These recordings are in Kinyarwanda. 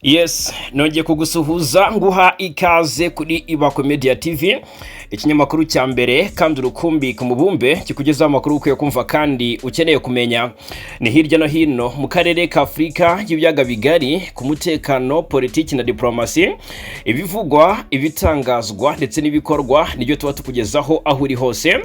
Yes, nongeye kugusuhuza, nguha ikaze kuri Ibakwe Media TV, ikinyamakuru cya mbere kandi urukumbi ku mubumbe kikugezaho amakuru ukwiye kumva kandi ukeneye kumenya. Ni hirya no hino mu karere ka Afurika y'Ibiyaga Bigari, ku mutekano, politiki na diplomasi. Ibivugwa, ibitangazwa ndetse n'ibikorwa nibyo tuba tukugezaho aho uri hose,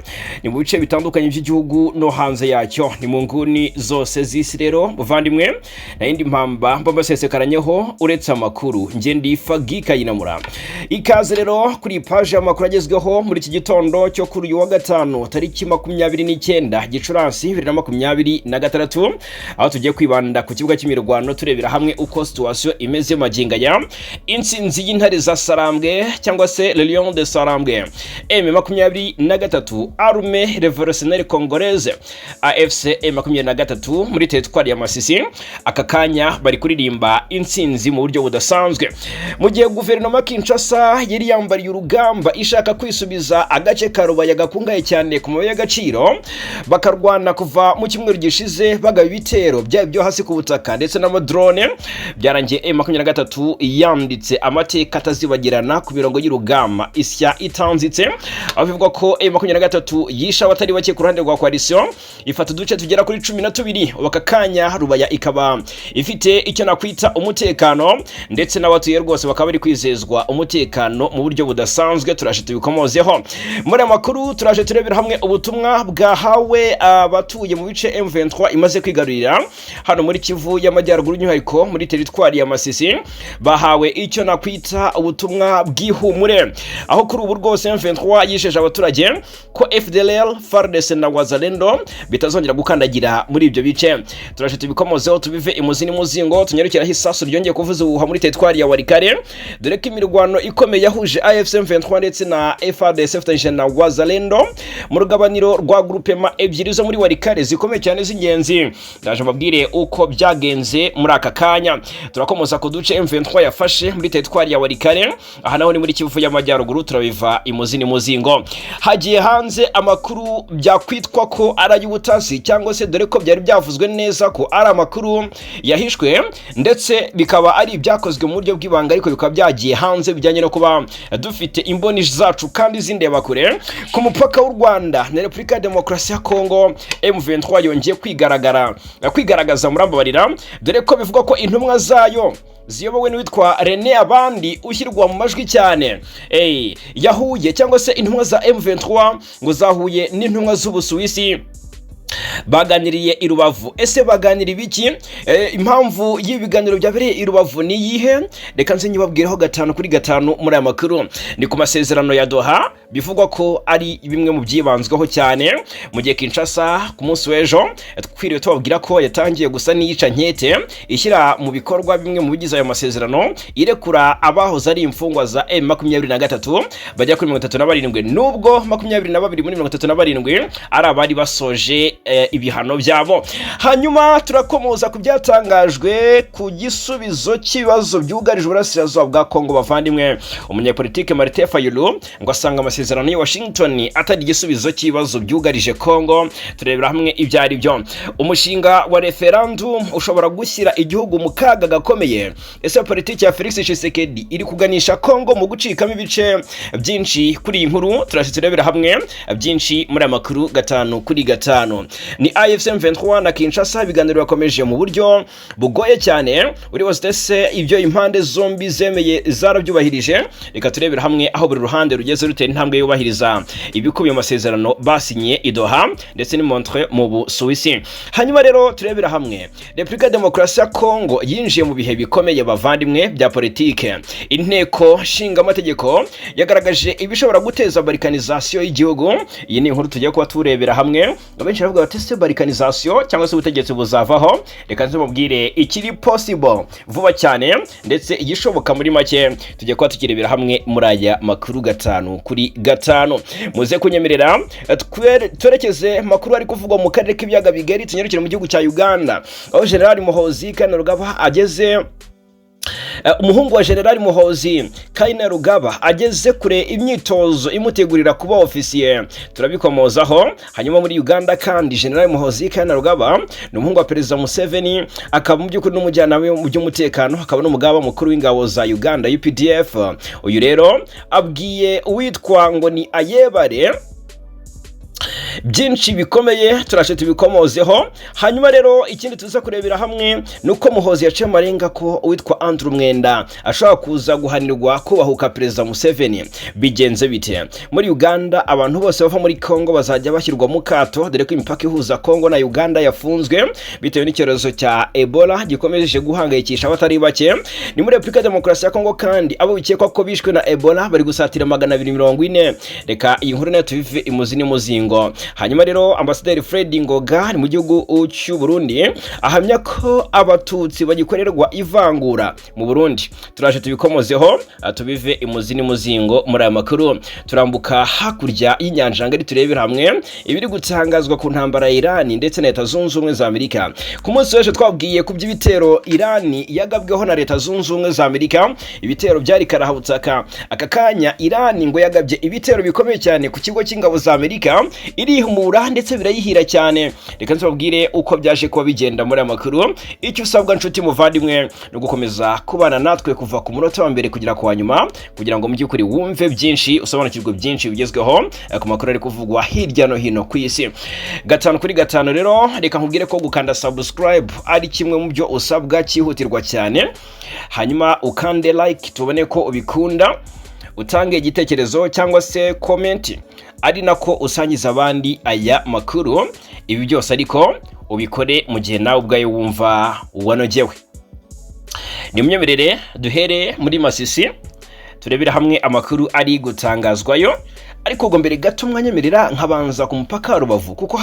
ni mu bice bitandukanye by'igihugu no hanze yacyo, ni mu nguni zose z'isi. Rero muvandimwe, na yindi mpamba mba mbasesekaranyeho uretse amakuru, njye ndi Fagi Kayinamura. Ikaze rero kuri iyi paji y'amakuru agezweho muri iki gitondo cyo kuri uyu wa gatanu, tariki 29 Gicurasi 2026, aho tugiye kwibanda ku kibuga cy'imirwano, turebera hamwe uko situation imeze magingo aya. Intsinzi y'Intare za Sarambwe cyangwa se Le Lion de Sarambwe, M23, Armée Révolutionnaire Congolaise, AFC M23 muri teritwari ya Masisi, aka kanya bari kuririmba intsinzi mu buryo budasanzwe, mu gihe guverinoma Kinshasa yari yambariye urugamba ishaka kwisubiza agace ka Rubaya gakungahaye cyane ku mabuye y'agaciro. Bakarwana kuva mu cyumweru gishize, bagaba ibitero byaba ibyo hasi ku butaka ndetse n'amadrone. Byarangiye M23 yanditse amateka atazibagirana ku mirongo y'urugamba, isya itanzitse, aho bivugwa ko M23 yishe abatari bake ku ruhande rwa coalition, ifata uduce tugera kuri 12. Ubu aka kanya Rubaya ikaba ifite icyo nakwita umutekano, ndetse n'abatuye rwose bakaba bari kwizezwa umutekano mu buryo budasanzwe. Turaje tubikomozeho muri aya makuru. Turaje turebera hamwe ubutumwa bwahawe abatuye mu bice M23 imaze kwigarurira hano muri Kivu y'Amajyaruguru, by'umwihariko muri teritwari ya Masisi. Bahawe icyo nakwita ubutumwa bw'ihumure, aho kuri ubu rwose M23 yisheje abaturage ko FDLR, FARDC na Wazalendo bitazongera gukandagira muri ibyo bice. Turaje tubikomozeho, tubive imuzi n'imuzingo, tunyarukiraho isasu ryongeye kuvuza ubuhuha muri teritwari ya Walikale, dore ko imirwano ikomeye yahuje AFC M23 ndetse na FARDC ifatanyije na Wazalendo mu rugabaniro rwa groupement ebyiri zo muri Walikale zikomeye cyane z'ingenzi. Ndaje mbabwire uko byagenze muri aka kanya. Turakomoza ku duce M23 yafashe muri teritwari ya Walikale, aha naho ni muri Kivu y'Amajyaruguru. Turabiva imuzi n'imuzingo. Hagiye hanze amakuru byakwitwa ko ari ay'ubutasi, cyangwa se dore ko byari byavuzwe neza ko ari amakuru yahishwe, ndetse bikaba ari ibyakozwe mu buryo bw'ibanga, ariko bikaba byagiye hanze bijyanye no kuba dufite imboni zacu kandi zindeba kure. Ku mupaka w'u Rwanda na Repubulika ya Demokarasi ya Kongo, M23 yongeye kwigaragaza, murambabarira, dore ko bivugwa ko intumwa zayo ziyobowe n'uwitwa René Abandi ushyirwa mu majwi cyane, yahuye, cyangwa se intumwa za M23 ngo zahuye n'intumwa z'Ubusuwisi, baganiriye i Rubavu. Ese baganira ibiki? Impamvu y'ibiganiro byabereye i Rubavu ni iyihe? Reka nze nyibabwireho gatanu kuri gatanu muri aya makuru. Ni ku masezerano ya Doha, bivugwa ko ari bimwe mu byibanzweho cyane, mu gihe Kinshasa ku munsi w'ejo twiriwe tubabwira ko yatangiye gusa n'iyica nkete, ishyira mu bikorwa bimwe mu bigize ayo masezerano, irekura abahoze ari imfungwa za M23 bajya kuri 37, nubwo 22 muri 37 ari abari basoje ibihano byabo. Hanyuma turakomoza ku byatangajwe ku gisubizo cy'ibibazo byugarije uburasirazuba bwa Kongo. Bavandimwe, umunyapolitike Martin Fayulu ngo asanga amasezerano ya Washington atari igisubizo cy'ibibazo byugarije Kongo. Turebera hamwe ibyo ari byo. Umushinga wa referendum ushobora gushyira igihugu mu kaga gakomeye. Ese politiki ya Felix Tshisekedi iri kuganisha Kongo mu gucikamo ibice byinshi? Kuri iyi nkuru turaje turebera hamwe byinshi muri aya makuru gatanu kuri gatanu. Ni AFC M23 na Kinshasa, ibiganiro bakomeje mu buryo bugoye cyane. Uri wese, ese ibyo impande zombi zemeye zarabyubahirije? Reka turebera hamwe aho buri ruhande rugeze rutera intambwe yubahiriza ibikubiye mu masezerano basinye i Doha ndetse n'i Montreux mu Busuwisi. Hanyuma rero turebera hamwe Repubulika ya Demokarasi ya Kongo yinjiye mu bihe bikomeye, bavandimwe, bya politike. Inteko Nshingamategeko yagaragaje ibishobora guteza balkanisation y'igihugu. Iyi ni inkuru tugiye kuba turebera hamwe. Abenshi baravuga bati: "Ese balkanisation cyangwa se ubutegetsi buzavaho?" Reka tubabwire ikiri possible vuba cyane, ndetse igishoboka muri make tugiye kuba tukirebera hamwe muri aya makuru gatanu kuri gatanu. Muze kunyemerera twerekeze makuru ari kuvugwa mu karere k'Ibiyaga Bigari, tunyarukire mu gihugu cya Uganda, aho General Muhoozi Kainerugaba ageze Umuhungu wa General Muhozi Kainerugaba ageze kure imyitozo imutegurira kuba ofisiye, turabikomozaho. Hanyuma muri Uganda kandi, General Muhozi Kainerugaba ni umuhungu wa Perezida Museveni, akaba mu by'ukuri n'umujyanama mu by'umutekano, akaba n'umugaba mukuru w'ingabo za Uganda UPDF. Uyu rero abwiye uwitwa ngo ni Ayebare byinshi bikomeye, turaje tubikomozeho. Hanyuma rero ikindi tuza kurebera hamwe ni uko Muhozi yaciye amarenga ko uwitwa Andrew Mwenda ashobora kuza guhanirwa kubahuka Perezida Museveni. Bigenze bite? Muri Uganda abantu bose bava muri Congo bazajya bashyirwa mu kato, dore ko imipaka ihuza Congo na Uganda yafunzwe bitewe n'icyorezo cya Ebola gikomeje guhangayikisha abatari bake. Ni muri Repubulika ya Demokarasi ya Congo kandi abo bikekwa ko bishwe na Ebola bari gusatira 240. Reka iyi nkuru nayo tubive imuzi n'imuzingo. Hanyuma rero Ambasaderi Fred Ngoga ni mu gihugu cy'u Burundi ahamya ko Abatutsi bagikorerwa ivangura mu Burundi. Turaje tubikomozeho, tubive imuzi n'imuzingo muri aya makuru. Turambuka hakurya y'inyanja ngari, turebera hamwe ibiri gutangazwa ku ntambara ya Irani ndetse na Leta Zunze Ubumwe za Amerika. Ku munsi w'ejo twabwiye ku by'ibitero Irani yagabweho na Leta Zunze Ubumwe za Amerika, ibitero byari karahabutaka. Aka kanya Irani ngo yagabye ibitero bikomeye cyane ku kigo cy'ingabo za Amerika, irihumura ndetse birayihira cyane. Reka nzababwire uko byaje kuba bigenda muri aya makuru. Icyo usabwa, nshuti muvandimwe, ni ugukomeza kubana natwe kuva ku munota wa mbere kugera ku wa nyuma, kugira ngo mu by'ukuri wumve byinshi, usobanukirwe byinshi bigezweho ku makuru ari kuvugwa hirya no hino ku isi, gatanu kuri gatanu. Rero reka nkubwire ko gukanda subscribe ari kimwe mu byo usabwa cyihutirwa cyane. Hanyuma ukande like tubone ko ubikunda, utange igitekerezo cyangwa se comment, ari nako usangiza abandi aya makuru. Ibi byose ariko ubikore mu gihe nawe ubwawe wumva wanogewe. Nimwemerere duhere muri Masisi, turebere hamwe amakuru ari gutangazwayo. Ariko ubwo mbere gato mwanyemerera nkabanza ku mupaka wa Rubavu, kuko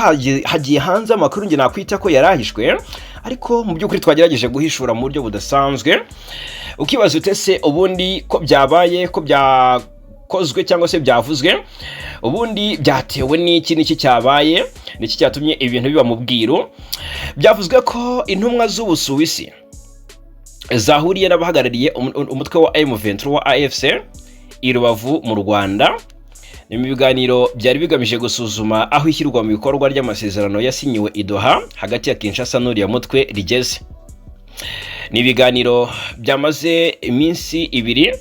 hagiye hanze amakuru njye nakwita ko yarahishwe, ariko mu by'ukuri twagerageje guhishura mu buryo budasanzwe. Ukibaza utese ubundi ko byabaye, ko byakozwe cyangwa se byavuzwe, ubundi byatewe n'iki? N'iki cyabaye? N'iki cyatumye ibintu biba mu bwiru? Byavuzwe ko intumwa z'Ubusuwisi zahuriye n'abahagarariye umutwe wa M23 wa AFC i Rubavu mu Rwanda. Ni mu biganiro byari bigamije gusuzuma aho ishyirwa mu bikorwa ry'amasezerano yasinyiwe i Doha hagati ya Kinshasa n'uriya mutwe rigeze. Ni ibiganiro byamaze iminsi 2,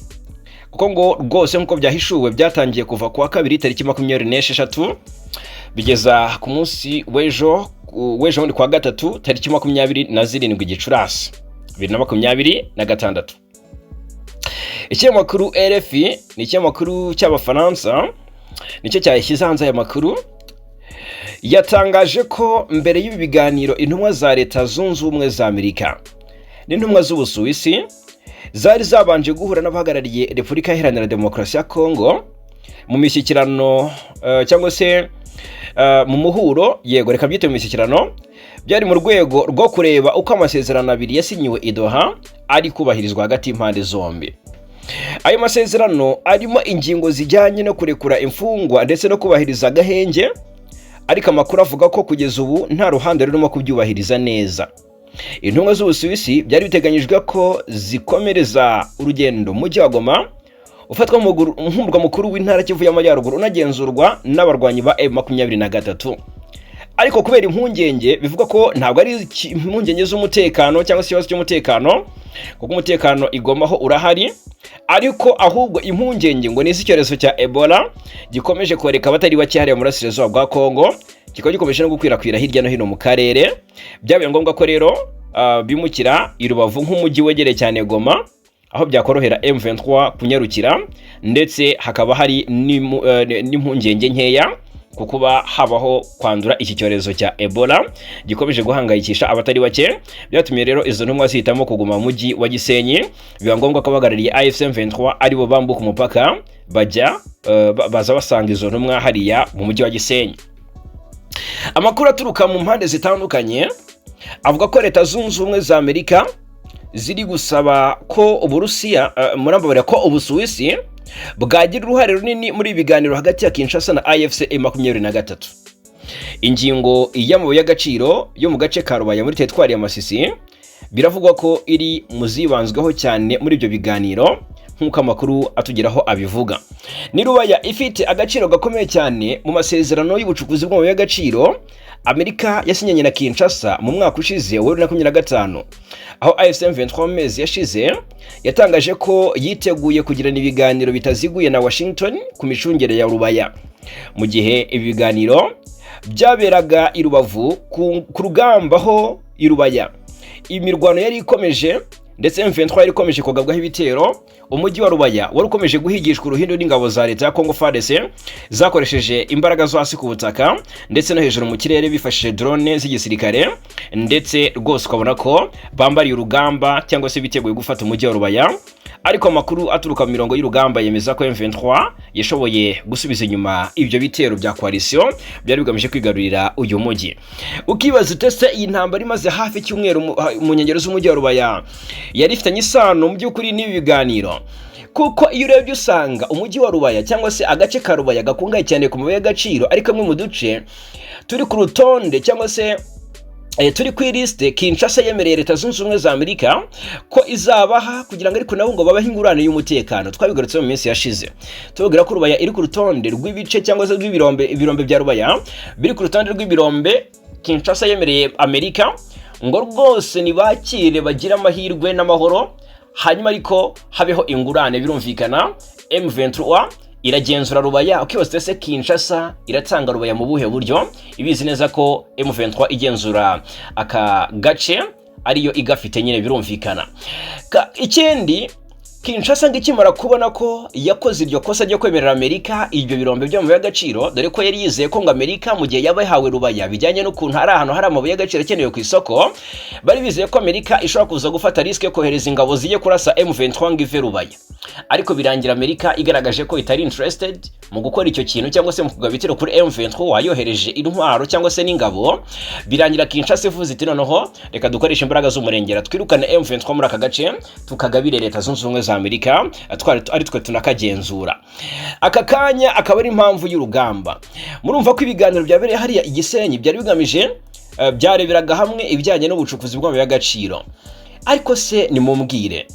kuko ngo rwose nk'uko byahishuwe byatangiye kuva ku wa kabiri tariki 26 bigeza ku munsi w'ejo w'ejo bundi ku wa gatatu tariki 27 Gicurasi 2026. Ikinyamakuru RFI ni ikinyamakuru cy'Abafaransa, nicyo cyashyize hanze aya makuru. Yatangaje ko mbere y'ibi biganiro intumwa za Leta Zunze Ubumwe za Amerika n'intumwa z'Ubusuwisi zari zabanje guhura n'abahagarariye Repubulika Iharanira Demokarasi ya Kongo mu mishyikirano, cyangwa se mu muhuro, yego reka byite mu mishyikirano. Byari mu rwego rwo kureba uko amasezerano abiri yasinyiwe i Doha ari kubahirizwa hagati y'impande zombi. Ayo masezerano arimo ingingo zijyanye no kurekura imfungwa ndetse no kubahiriza agahenge, ariko amakuru avuga ko kugeza ubu nta ruhande rurimo kubyubahiriza neza. Intumwa z'Ubusuwisi byari biteganyijwe ko zikomereza urugendo mu mujyi wa Goma, ufatwa nk'umurwa mukuru w'intara Kivu y'Amajyaruguru unagenzurwa n'abarwanyi ba M23, ariko kubera impungenge, bivuga ko ntabwo ari impungenge z'umutekano cyangwa se ikibazo cy'umutekano, kuko umutekano i Goma ho urahari, ariko ahubwo impungenge ngo ni iz'icyorezo cya Ebola gikomeje koreka abatari bake hariya mu burasirazuba bwa Kongo, kikaba gikomeje no gukwirakwira hirya no hino mu karere. Byabaye ngombwa ko rero bimukira i Rubavu nk'umujyi wegereye cyane Goma, aho byakorohera M23 kunyarukira, ndetse hakaba hari n'impungenge nkeya ku kuba habaho kwandura iki cyorezo cya Ebola gikomeje guhangayikisha abatari bake. Byatumye rero izo ntumwa zihitamo kuguma mu mujyi wa Gisenyi, biba ngombwa ko abahagarariye AFC M23 aribo bambuka umupaka bajya baza basanga izo ntumwa hariya mu mujyi wa Gisenyi. Amakuru aturuka mu mpande zitandukanye avuga ko Leta Zunze Ubumwe za Amerika ziri gusaba ko Uburusiya, murambabarira, ko Ubusuwisi bwagira uruhare runini muri ibi biganiro hagati ya Kinshasa na AFC M23. Ingingo y'amabuye y'agaciro yo mu gace ka Rubaya muri teritwari ya Masisi. Biravugwa ko iri mu zibanzweho cyane muri ibyo biganiro, nk'uko amakuru atugeraho abivuga. Ni Rubaya ifite agaciro gakomeye cyane mu masezerano y'ubucukuzi bw'amabuye y'agaciro Amerika yasinyanye na Kinshasa mu mwaka ushize wa 2025, aho AFC M23 mu mezi yashize yatangaje ko yiteguye kugirana ibiganiro bitaziguye na Washington ku micungire ya Rubaya. Mu gihe ibi biganiro byaberaga i Rubavu ku rugamba, ho i Rubaya imirwano yari ikomeje, ndetse M23 yari ikomeje kugabwaho ibitero. Umujyi wa Rubaya wari ukomeje guhigishwa uruhindu n'ingabo za leta ya Congo FARDC, zakoresheje imbaraga zo hasi ku butaka ndetse no hejuru mu kirere, bifashishije drone z'igisirikare, ndetse rwose ukabona ko bambariye urugamba cyangwa se biteguye gufata umujyi wa Rubaya. Ariko amakuru aturuka mu mirongo y'urugamba yemeza ko M23 yashoboye gusubiza inyuma ibyo bitero bya coalition byari bigamije kwigarurira uyu mujyi. Ukibaza ute se, iyi ntambara imaze hafi icyumweru mu nkengero z'umujyi wa Rubaya yari ifitanye isano mu by'ukuri n'ibi biganiro? Kuko iyo urebye usanga umujyi wa Rubaya cyangwa se agace ka Rubaya gakungahaye cyane ku mabuye y'agaciro, ariko amwe mu duce turi ku rutonde cyangwa se turi ku ilisite Kinshasa yemereye Leta Zunze Ubumwe za Amerika ko izabaha kugira ngo ariko nabo ngo babahe ingurane y'umutekano. Twabigarutseho mu minsi yashize, tubabwira ko Rubaya iri ku rutonde rw'ibice cyangwa se rw'ibirombe. Ibirombe bya Rubaya biri ku rutonde rw'ibirombe Kinshasa yemereye Amerika ngo rwose nibakire, bagire amahirwe n'amahoro, hanyuma ariko habeho ingurane. Birumvikana M23 iragenzura Rubaya. Ukibaza ese Kinshasa iratanga Rubaya mu buhe buryo, ibizi neza ko M23 igenzura aka gace ariyo igafite nyine? Birumvikana. Ikindi, Kinshasa ngo ikimara kubona ko yakoze iryo kosa ryo kwemerera Amerika ibyo birombe by'amabuye y'agaciro, dore ko yari yizeye ko ngo Amerika mu gihe yaba yahawe Rubaya, bijyanye n'ukuntu hari ahantu hari amabuye y'agaciro akenewe ku isoko, bari bizeye ko Amerika ishobora kuza gufata risque yo kohereza ingabo zijye kurasa M23 ngo ive Rubaya. Ariko birangira Amerika igaragaje ko itari interested mu gukora icyo kintu cyangwa se mu kugaba ibitero kuri M23 wayohereje intwaro cyangwa se n'ingabo. Birangira Kinshasa ivuze iti: "Noneho reka dukoreshe imbaraga z'umurengera, twirukane M23 muri aka gace, tukagabire Leta Zunze Ubumwe za Amerika, twari ari twe tunakagenzura aka kanya." Akaba ari impamvu y'urugamba. Murumva ko ibiganiro byabereye hariya i Gisenyi byari bigamije byareberaga hamwe ibijyanye n'ubucukuzi bw'amabuye y'agaciro. Ariko se nimumbwire,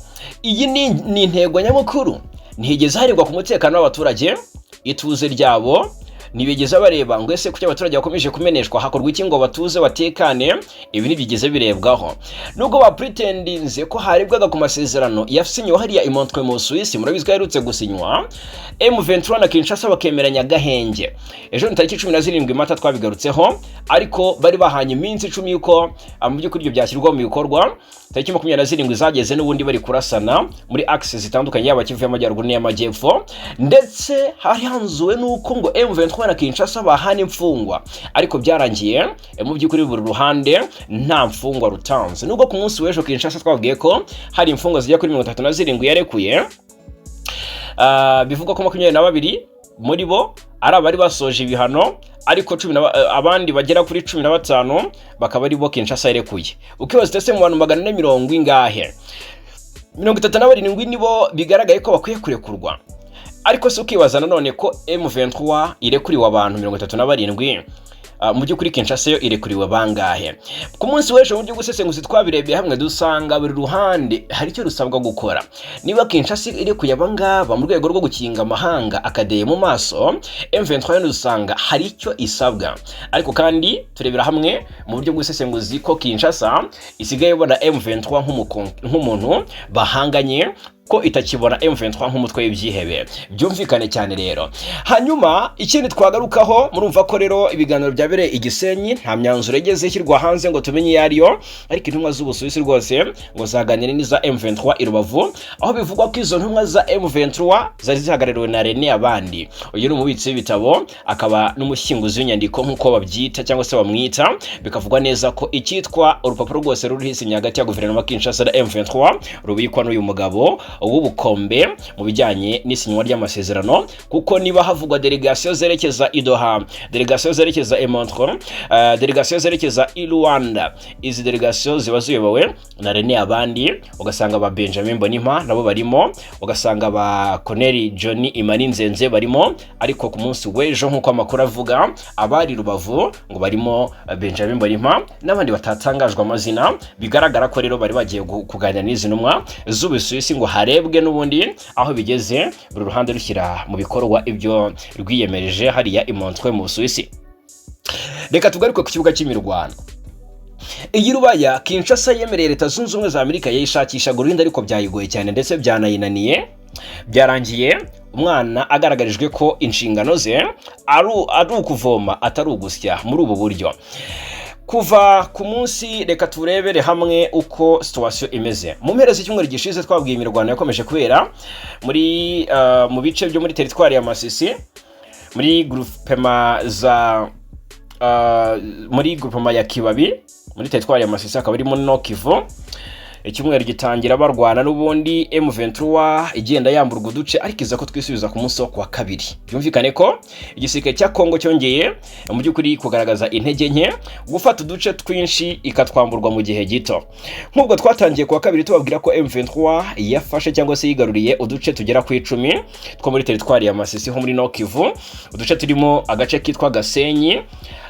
iyi ni intego nyamukuru? Ntihigeze harebwa ku mutekano w'abaturage, ituze ryabo. Ntibigeze bareba ngo ese kuki abaturage bakomeje kumeneshwa, hakorwa iki ngo batuze batekane? Ibi ntibyigeze birebwaho, nubwo bapretendinze ko harebwaga ku masezerano yasinyiwe hariya i Montreux mu Suisse. Murabizi ko yaherutse gusinywa, M23 na Kinshasa bakemeranya agahenge. Ejo ni tariki 17 Mata, twabigarutseho, ariko bari bahanye iminsi 10 yuko mu by'ukuri ibyo byashyirwa mu bikorwa. Tariki 27 zageze n'ubundi bari kurasana muri axe zitandukanye, yaba Kivu y'Amajyaruguru n'iy'Amajyepfo, ndetse hari hanzuwe n'uko ngo M23 na Kinshasa bahana imfungwa, ariko byarangiye mu by'ukuri buri ruhande nta mfungwa rutanze, nubwo ku munsi w'ejo Kinshasa twabwiye ko hari imfungwa zijya kuri 37 yarekuye. Bivugwa ko 22 muri bo ari abari basoje ibihano, ariko abandi bagera kuri 15 bakaba ari bo Kinshasa yarekuye. Ukibaza ese mu bantu 400 ingahe, 37 nibo bigaragaye ko bakwiye kurekurwa? Ariko se ukibaza nanone ko M23 irekuriwe abantu 37, mu by'ukuri Kinshasa yo irekuriwe bangahe? Ku munsi w'ejo mu buryo bw'ubusesenguzi twabirebeye hamwe, dusanga buri ruhande hari icyo rusabwa gukora. Niba Kinshasa irekuye abangaba mu rwego rwo gukinga amahanga akadeye mu maso, M23 yo dusanga hari icyo isabwa. Ariko kandi turebera hamwe mu buryo bw'ubusesenguzi ko Kinshasa isigaye ibona M23 nk'umuntu bahanganye, ko itakibona M23 nk'umutwe w'ibyihebe. Byumvikane cyane rero. Hanyuma ikindi twagarukaho, murumva ko rero ibiganiro byabereye i Gisenyi nta myanzuro igeze ishyirwa hanze ngo tumenye iyo ariyo, ariko intumwa z'Ubusuwisi rwose ngo zaganire n'iza M23 i Rubavu, aho bivugwa ko izo ntumwa za M23 zari zihagarariwe na René Abandi. Uyu ni umubitsi w'ibitabo akaba n'umushyinguzi w'inyandiko nk'uko babyita cyangwa se bamwita. Bikavugwa neza ko icyitwa urupapuro rwose ruriho isinya hagati ya guverinoma Kinshasa na M23 rubikwa n'uyu mugabo. w'ubukombe mu bijyanye n'isinywa ry'amasezerano, kuko niba havugwa delegasiyo zerekeza i Doha, delegasiyo zerekeza i Montreux, delegasiyo zerekeza i Luanda, izi delegasiyo ziba ziyobowe na René Abandi, ugasanga ba Benjamin Mbonimpa nabo barimo, ugasanga ba Corneille Johnny Imani Nzenze barimo. Ariko ku munsi w'ejo, nk'uko amakuru avuga, abari Rubavu ngo barimo Benjamin Mbonimpa n'abandi batatangajwe amazina. Bigaragara ko rero bari bagiye kuganira n'izi ntumwa z'Ubusuwisi ngo harebwe n'ubundi aho bigeze, buri ruhande rushyira mu bikorwa ibyo rwiyemereje hariya i Montreux mu Busuwisi. Reka tugaruke ku kibuga cy'imirwano. Iyi Rubaya, Kinshasa yemereye Leta Zunze Ubumwe za Amerika yayishakishaga uruhindu, ariko byayigoye cyane, ndetse byanayinaniye. Byarangiye umwana agaragarijwe ko inshingano ze ari ukuvoma, atari ugusya. Muri ubu buryo, kuva ku munsi, reka turebere hamwe uko situation imeze. Mu mpera z'icyumweru gishize twabwiye imirwano yakomeje kubera mu bice byo muri teritwari ya Masisi, muri groupement za muri groupement ya Kibabi, muri teritwari ya Masisi, akaba ari muri Nord Kivu. Icyumweru gitangira barwana n'ubundi, M23 igenda yamburwa uduce, ariko iza ko twisubiza ku munsi wo kuwa kabiri. Byumvikane ko igisirikare cya Kongo cyongeye mu by'ukuri kugaragaza intege nke, gufata uduce twinshi ikatwamburwa mu gihe gito. Nk'ubwo twatangiye kuwa kabiri tubabwira ko M23 yafashe cyangwa se yigaruriye uduce tugera ku 10 two muri teritwari ya Masisi ho muri Nord Kivu, uduce turimo agace kitwa Gasenyi,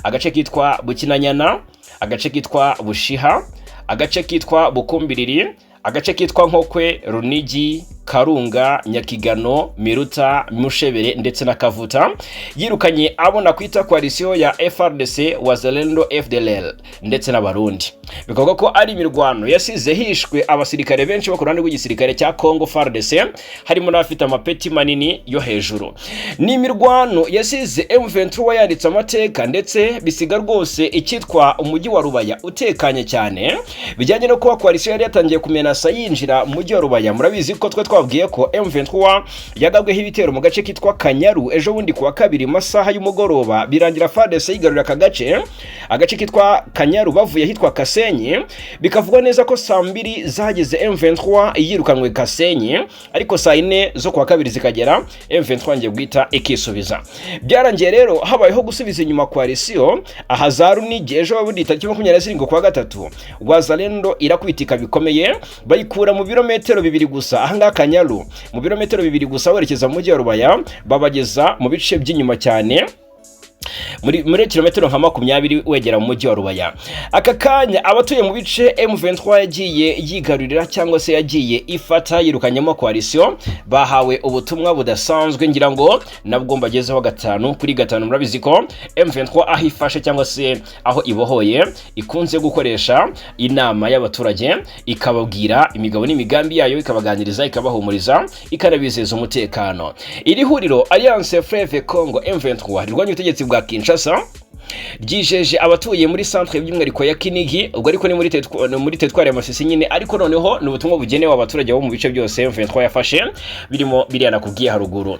agace kitwa Bukinanyana, agace kitwa Bushiha, agace kitwa Bukumbiriri, agace kitwa Nkokwe, Runigi, Karunga, Nyakigano, Miruta, Mushebere ndetse na Kavuta. Yirukanye abona kwita coalition ya FARDC, Wazalendo, FDLR ndetse n'Abarundi. Bikavuga ko ari imirwano yasize hishwe abasirikare benshi bo ku ruhande rw'igisirikare cya Congo FARDC, harimo n'abafite amapeti manini yo hejuru. Ni imirwano yasize M23 yanditse amateka, ndetse bisiga rwose icyitwa umujyi wa Rubaya utekanye cyane, bijyanye no kuba coalition yari yatangiye kumenasa yinjira mu mujyi wa Rubaya. Murabizi ko twe twabwiye ko M23 yagabweho ibitero mu gace kitwa Kanyaru ejo bundi kuwa kabiri mu masaha y'umugoroba, birangira FARDC yigarurira aka gace, agace kitwa Kanyaru, bavuye ahitwa Kasenyi. Bikavugwa neza ko saa 2 zageze M23 yirukanwe Kasenyi, ariko saa 4 zo kuwa kabiri zikagera M23 ngiye guhita ikisubiza. Byarangiye rero habayeho gusubiza inyuma coalition aha za Runigi ejo bundi tariki 27 kwa gatatu. Wazalendo irakwitika bikomeye, bayikura mu birometero 2 gusa ahangaha Kanyaru, mu birometero 2 gusa werekeza mu mujyi wa Rubaya, babageza mu bice by'inyuma cyane, muri kilometero nka 20 wegera mu mujyi wa Rubaya. Aka kanya abatuye mu bice M23 yagiye yigarurira cyangwa se yagiye ifata yirukanyemo coalition bahawe ubutumwa budasanzwe, ngira ngo nabwo mbagezeho gatanu kuri gatanu. Murabizi ko M23 aho ifashe cyangwa se aho ibohoye ikunze gukoresha inama y'abaturage, ikababwira imigabo n'imigambi yayo, ikabaganiriza, ikabahumuriza, ikanabizeza umutekano. Iri huriro Alliance Fleuve Congo M23 rirwanya ubutegetsi bwa Kinshasa ryijeje abatuye muri centre by'umwihariko ya Kinigi, ubwo ariko ni muri teritwari ya Masisi nyine, ariko noneho ni ubutumwa bugenewe abaturage bo mu bice byose M23 yafashe, birimo biriya nakubwiye haruguru,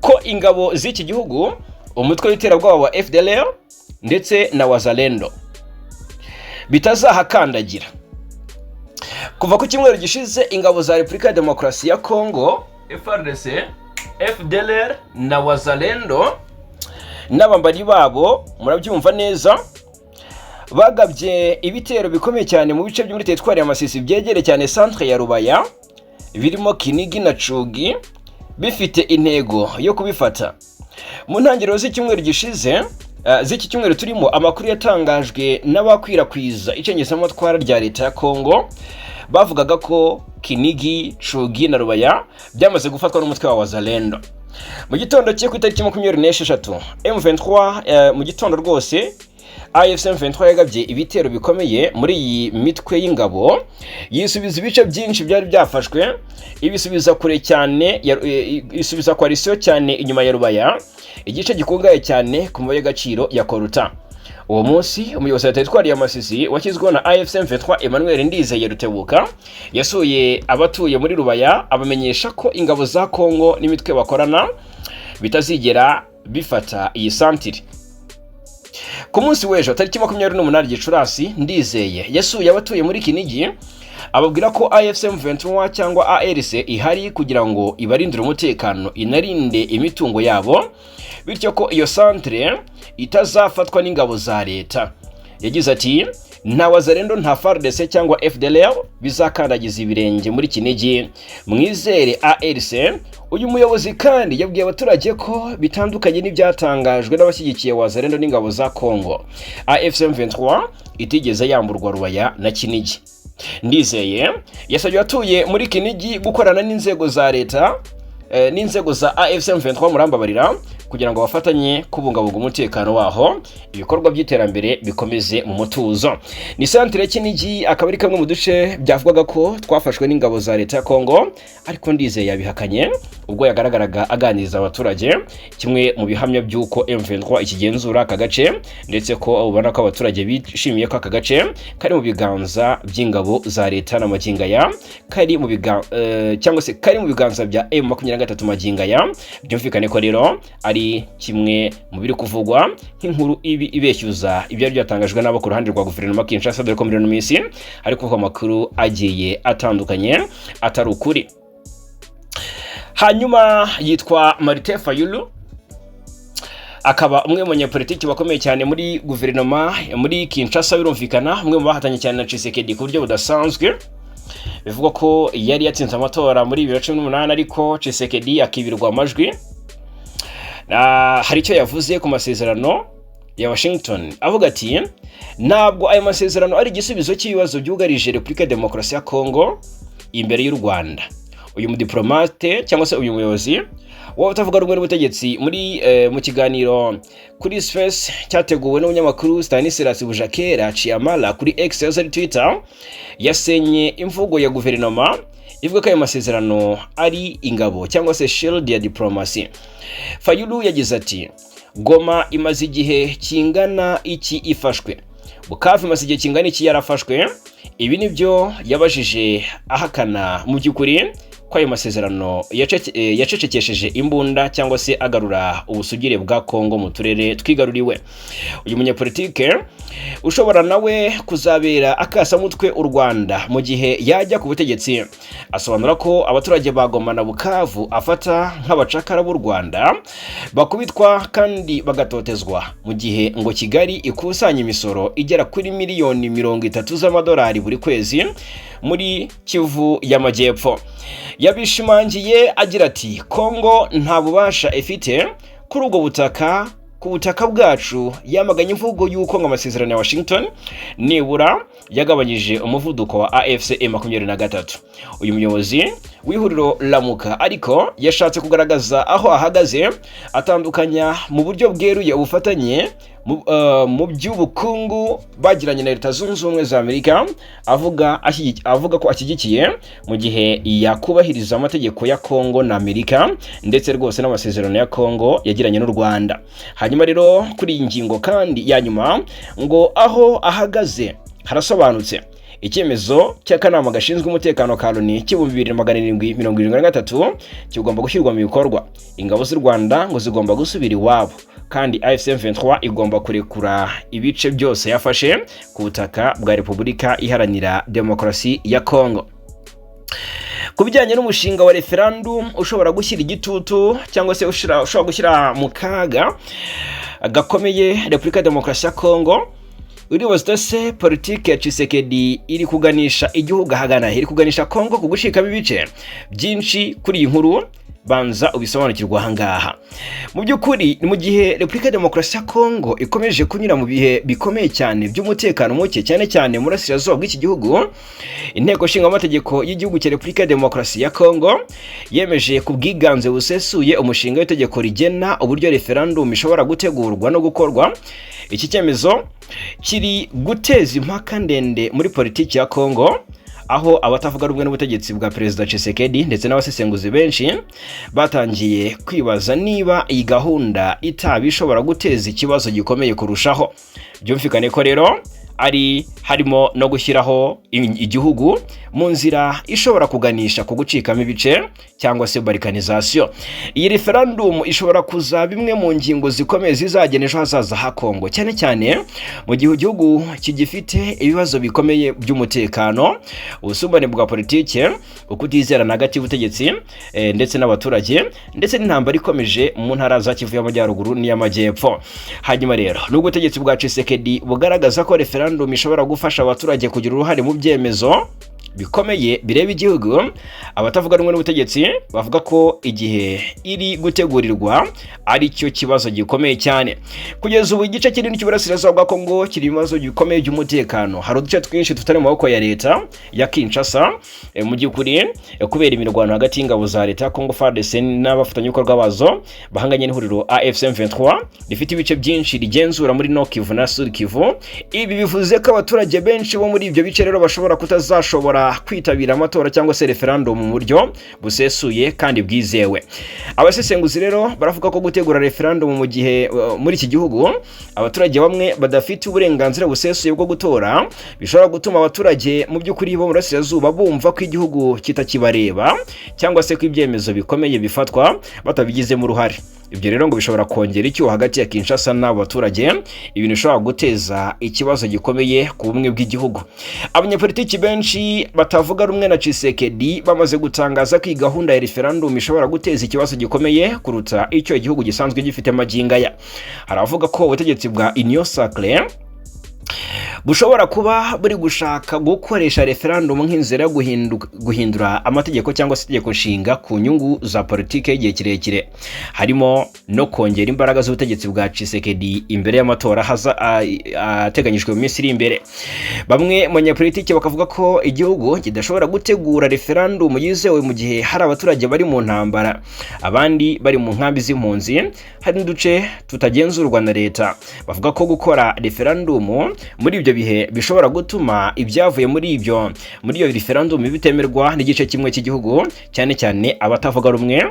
ko ingabo z'iki gihugu, umutwe w'iterabwoba wa FDLR ndetse na Wazalendo bitazahakandagira. Kuva ku cyumweru gishize, ingabo za Repubulika ya Demokarasi ya Congo FARDC, FDLR na Wazalendo n'abambari babo, murabyumva neza, bagabye ibitero bikomeye cyane mu bice byo muri teritwari ya Masisi byegereye cyane centre ya Rubaya, birimo Kinigi na Cugi, bifite intego yo kubifata. Mu ntangiriro z'icyumweru gishize, z'iki cyumweru turimo, amakuru yatangajwe n'abakwirakwiza icengezamatwara rya leta ya Congo bavugaga ko Kinigi, Cugi na Rubaya byamaze gufatwa n'umutwe wa Wazalendo. Mu gitondo cye ku itariki 26, M23, mu gitondo rwose AFC M23 yagabye ibitero bikomeye muri iyi mitwe y'ingabo, yisubiza ibice byinshi byari byafashwe, ibisubiza kure cyane, isubiza coalition cyane inyuma ya Rubaya, igice gikungahaye cyane ku mabuye y'agaciro ya Coltan. Uwo munsi umuyobozi wa teritwari ya Masisi washyizweho na AFC M23, Emmanuel Ndizeye Rutebuka, yasuye abatuye muri Rubaya, abamenyesha ko ingabo za Kongo n'imitwe bakorana bitazigera bifata iyi santire. Ku munsi w'ejo tariki 28 Gicurasi, Ndizeye yasuye abatuye muri Kinigi. Ababwira ko AFC M23 cyangwa ARC ihari kugira ngo ibarindire umutekano, inarinde imitungo yabo, bityo ko iyo santere itazafatwa n'ingabo za leta. Yagize ati: "Nta Wazalendo, nta FARDC cyangwa FDLR bizakandagiza ibirenge muri Kinigi, mwizere ARC." Uyu muyobozi kandi yabwiye abaturage ko bitandukanye n'ibyatangajwe n'abashyigikiye Wazalendo n'ingabo za Congo, AFC M23 itigeze yamburwa Rubaya na Kinigi. Ndizeye yasabye abatuye muri Kinigi gukorana n'inzego za leta, n'inzego za AFC M23, murambabarira, kugira ngo bafatanye kubungabunga umutekano waho, ibikorwa by'iterambere bikomeze mu mutuzo. Ni santere Kinigi, akaba ari kamwe mu duce byavugwaga ko twafashwe n'ingabo za leta ya Congo, ariko Ndizeye yabihakanye ubwo yagaragaraga aganiriza abaturage, kimwe mu bihamya by'uko M23 ikigenzura aka gace, ndetse ko ubona ko abaturage bishimiye ko aka gace kari mu biganza by'ingabo za leta na magingo aya kari mu biganza, cyangwa se kari mu biganza bya M23 magingo aya. Byumvikane ko rero ari kimwe mu biri kuvugwa nk'inkuru ibi ibeshyuza ibyari byatangajwe n'abo ku ruhande rwa guverinoma Kinshasa, dore ko muri ino minsi hari kuvugwa amakuru agiye atandukanye atari ukuri. Hanyuma yitwa Martin Fayulu, akaba umwe mu banyapolitiki bakomeye cyane muri guverinoma muri Kinshasa, birumvikana umwe mu bahatanye cyane na Tshisekedi ku buryo budasanzwe. Bivugwa ko yari yatsinze amatora muri 2018, ariko Tshisekedi akibirwa amajwi. Hari icyo yavuze ku masezerano ya Washington, avuga ati: "Ntabwo ayo masezerano ari igisubizo cy'ibibazo byugarije Repubulika ya Demokarasi ya Kongo imbere y'u Rwanda." Uyu mudiplomate cyangwa se uyu muyobozi waba utavuga rumwe n'ubutegetsi muri mu kiganiro kuri Space cyateguwe n'umunyamakuru Stanislas Bujakera Chiamala kuri X yahoze ari Twitter, yasenye imvugo ya guverinoma ivuga ko ayo masezerano ari ingabo cyangwa se shield ya diplomasi. Fayulu yagize ati: "Goma imaze igihe kingana iki ifashwe? Bukavu imaze igihe kingana iki yarafashwe?" Ibi nibyo yabajije, ahakana mu by'ukuri ko ayo masezerano yacecekesheje imbunda cyangwa se agarura ubusugire bwa Kongo mu turere twigaruriwe. Uyu munyapolitike ushobora nawe kuzabera akasamutwe u Rwanda mu gihe yajya ku butegetsi, asobanura ko abaturage ba Goma na Bukavu afata nk'abacakara b'u Rwanda bakubitwa kandi bagatotezwa, mu gihe ngo Kigali ikusanya imisoro igera kuri miliyoni 30 z'amadolari buri kwezi muri Kivu y'Amajyepfo. Yabishimangiye agira ati: "Kongo nta bubasha ifite kuri ubwo butaka, ku butaka bwacu." Yamaganye imvugo y'uko ngo amasezerano ya Washington nibura yagabanyije umuvuduko wa AFC M23. Uyu muyobozi w'ihuriro Lamuka ariko yashatse kugaragaza aho ahagaze, atandukanya mu buryo bweruye ubufatanye mu by'ubukungu bagiranye na Leta Zunze Ubumwe za Amerika, avuga ko ashyigikiye mu gihe yakubahiriza amategeko ya Kongo na Amerika, ndetse rwose n'amasezerano ya Kongo yagiranye n'u Rwanda. Hanyuma rero kuri iyi ngingo kandi ya nyuma, ngo aho ahagaze harasobanutse: icyemezo cy'akanama gashinzwe umutekano ka Loni cy'2773 kigomba gushyirwa mu bikorwa. Ingabo z'u Rwanda ngo zigomba gusubira iwabo, kandi AFC M23 igomba kurekura ibice byose yafashe ku butaka bwa Repubulika Iharanira Demokarasi ya Kongo. Ku bijyanye n'umushinga wa referendum ushobora gushyira igitutu cyangwa se ushobora gushyira mu kaga gakomeye Repubulika ya Demokarasi ya Kongo, uribaza se politiki ya Tshisekedi iri kuganisha igihugu ahagana, iri kuganisha Kongo ku gushikamo ibice byinshi? Kuri iyi nkuru banza ubisobanukirwa ahangaha. Mu by'ukuri ni mu gihe Repubulika ya Demokarasi ya Kongo ikomeje kunyura mu bihe bikomeye cyane by'umutekano muke, cyane cyane mu burasirazuba bw'iki gihugu. Inteko Nshingamategeko y'igihugu cya Repubulika ya Demokarasi ya Kongo yemeje ku bwiganze busesuye umushinga w'itegeko rigena uburyo referendum ishobora gutegurwa no gukorwa. Iki cyemezo kiri guteza impaka ndende muri politiki ya Kongo, aho abatavuga rumwe n'ubutegetsi bwa Perezida Tshisekedi ndetse n'abasesenguzi benshi batangiye kwibaza niba iyi gahunda itaba ishobora guteza ikibazo gikomeye kurushaho. Byumvikane ko rero Ari harimo no gushyiraho igihugu mu nzira ishobora kuganisha ku gucikamo ibice cyangwa se balkanisation. Iyi referendum ishobora kuzaba imwe mu ngingo zikomeye zizagena ejo hazaza ha Kongo, cyane cyane mu gihe igihugu kigifite ibibazo bikomeye by'umutekano, ubusumbane bwa politike, ukutizerana hagati y'ubutegetsi ndetse n'abaturage, ndetse n'intambara ikomeje mu ntara za Kivu y'Amajyaruguru n'iy'Amajyepfo. Hanyuma rero, nubwo ubutegetsi bwa Tshisekedi bugaragaza ko referendum ishobora gufasha abaturage kugira uruhare mu byemezo bikomeye bireba igihugu, abatavuga rumwe n'ubutegetsi bavuga ko igihe iri gutegurirwa ari cyo kibazo gikomeye cyane. Kugeza ubu, igice kinini cy'uburasirazuba bwa Kongo kiri ibibazo bikomeye by'umutekano. Hari uduce twinshi tutari mu maboko ya leta ya Kinshasa mu by'ukuri kubera imirwano hagati y'ingabo za leta ya Congo FARDC n'abafatanyabikorwa bazo bahanganye n'ihuriro AFC M23 rifite ibice byinshi rigenzura muri Nord Kivu na Sud Kivu. Ibi bivuze ko abaturage benshi bo muri ibyo bice rero bashobora kutazashobora kwitabira amatora cyangwa se referendum mu buryo busesuye kandi bwizewe. Abasesenguzi rero baravuga ko gutegura referendum mu gihe muri iki gihugu abaturage bamwe badafite uburenganzira busesuye bwo gutora bishobora gutuma abaturage mu by'ukuri bo mu burasirazuba bumva ko igihugu kitakibareba, cyangwa se ko ibyemezo bikomeye bifatwa batabigizemo uruhare. Ibyo rero ngo bishobora kongera icyuho hagati ya Kinshasa n'abo baturage, ibintu bishobora guteza ikibazo gikomeye ku bumwe bw'igihugu. Abanyapolitiki benshi batavuga rumwe na Tshisekedi bamaze gutangaza ko iyi gahunda ya referendum ishobora guteza ikibazo gikomeye kuruta icyo igihugu gisanzwe gifite magingo aya. Hari abavuga ko ubutegetsi bwa Union Sacrée bushobora kuba buri gushaka gukoresha referendum nk'inzira yo guhindura amategeko cyangwa se itegeko nshinga ku nyungu za politiki y'igihe kirekire, harimo no kongera imbaraga z'ubutegetsi bwa Tshisekedi imbere y'amatora ateganyijwe mu minsi iri imbere. Bamwe mu banyapolitiki bakavuga ko igihugu kidashobora gutegura referendum yizewe mu gihe hari abaturage bari mu ntambara, abandi bari mu nkambi z'impunzi, hari n'uduce tutagenzurwa na leta. Bavuga ko gukora referendum muri ibyo bihe bishobora gutuma ibyavuye muri iyo referendum bitemerwa n'igice kimwe cy'igihugu, cyane cyane abatavuga rumwe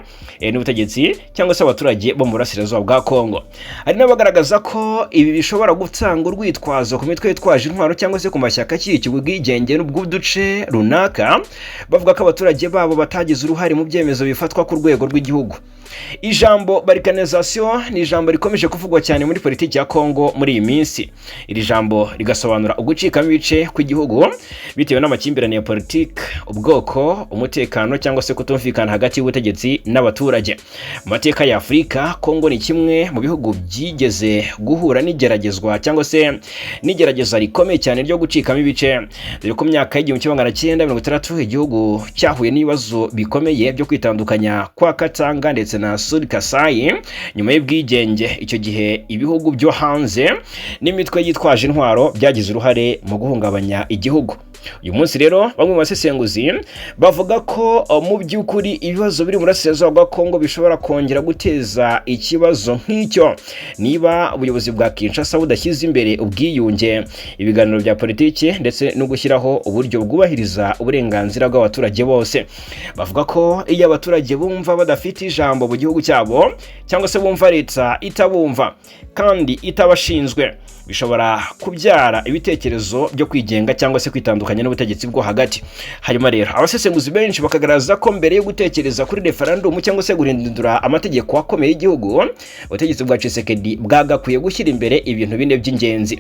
n'ubutegetsi cyangwa se abaturage bo mu burasirazuba bwa Kongo. Hari n'abagaragaza ko ibi bishobora gutanga urwitwazo ku mitwe yitwaje intwaro cyangwa se ku mashyaka ashyigikiye ubwigenge bw'uduce runaka, bavuga ko abaturage babo batagize uruhare mu byemezo bifatwa ku rwego rw'igihugu. Ijambo balkanisation ni ijambo rikomeje kuvugwa cyane muri politiki ya Kongo muri iyi minsi. Iri jambo rigasobanura ugucikamo ibice kw'igihugu bitewe n'amakimbirane ya politiki, ubwoko, umutekano cyangwa se kutumvikana hagati y'ubutegetsi n'abaturage. Mu mateka ya Afurika, Kongo ni kimwe mu bihugu byigeze guhura n'igeragezwa cyangwa se n'igerageza rikomeye cyane ryo gucikamo ibice, dore ko mu myaka y'1960 igihugu cyahuye n'ibibazo bikomeye byo kwitandukanya kwa Katanga ndetse na Sud Kasai nyuma y'ubwigenge. Icyo gihe ibihugu byo hanze n'imitwe yitwaje intwaro byagize uruhare mu guhungabanya igihugu. Uyu munsi rero, bamwe mu basesenguzi bavuga ko mu by'ukuri ibibazo biri mu burasirazuba bwa Kongo bishobora kongera guteza ikibazo nk'icyo niba ubuyobozi bwa Kinshasa budashyize imbere ubwiyunge, ibiganiro bya politiki ndetse no gushyiraho uburyo bwubahiriza uburenganzira bw'abaturage bose. Bavuga ko iyo abaturage bumva badafite ijambo mu gihugu cyabo, cyangwa se bumva leta itabumva kandi itabashinzwe, bishobora kubyara ibitekerezo byo kwigenga cyangwa se kwitandukanya n'ubutegetsi bwo hagati. Hanyuma rero, abasesenguzi benshi bakagaragaza ko mbere yo gutekereza kuri referendum cyangwa se guhindura amategeko akomeye y'igihugu, ubutegetsi bwa Tshisekedi bwagakwiye gushyira imbere ibintu bine by'ingenzi.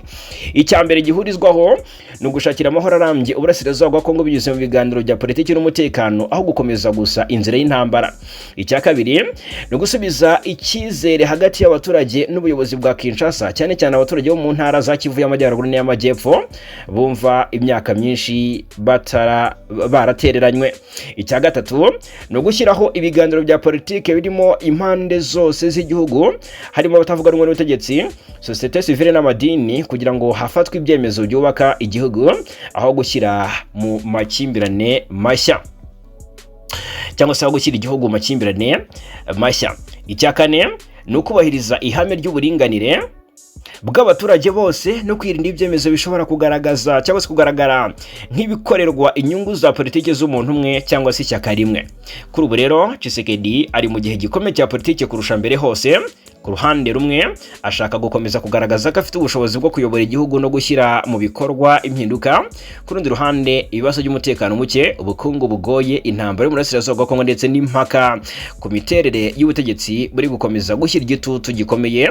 Icya mbere gihurizwaho ni ugushakira amahoro arambye uburasirazuba bwa Kongo binyuze mu biganiro bya politiki n'umutekano, aho gukomeza gusa inzira y'intambara. Icya kabiri ni ugusubiza icyizere hagati y'abaturage n'ubuyobozi bwa Kinshasa, cyane cyane abaturage bo mu ntara za Kivu y'Amajyaruguru n'iy'Amajyepfo bumva imyaka myinshi batara baratereranywe. Icya gatatu ni ugushyiraho ibiganiro bya politiki birimo impande zose z'igihugu, harimo abatavuga rumwe n'ubutegetsi, sosiyete sivile n'amadini, kugira ngo hafatwe ibyemezo byubaka igihugu aho gushyira mu makimbirane mashya, cyangwa se aho gushyira igihugu mu makimbirane mashya. Icya kane ni ukubahiriza ihame ry'uburinganire. bw'abaturage bose no kwirinda ibyemezo bishobora kugaragaza cyangwa se kugaragara nk'ibikorerwa inyungu za politiki z'umuntu umwe cyangwa se ishyaka rimwe. Kuri ubu rero, Tshisekedi ari mu gihe gikomeye cya politiki kurusha mbere hose. Ku ruhande rumwe, ashaka gukomeza kugaragaza ko afite ubushobozi bwo kuyobora igihugu no gushyira mu bikorwa impinduka. Ku rundi ruhande, ibibazo by'umutekano muke, ubukungu bugoye, intambara y'Uburasirazuba bwa Kongo ndetse n'impaka ku miterere y'ubutegetsi buri gukomeza gushyira igitutu gikomeye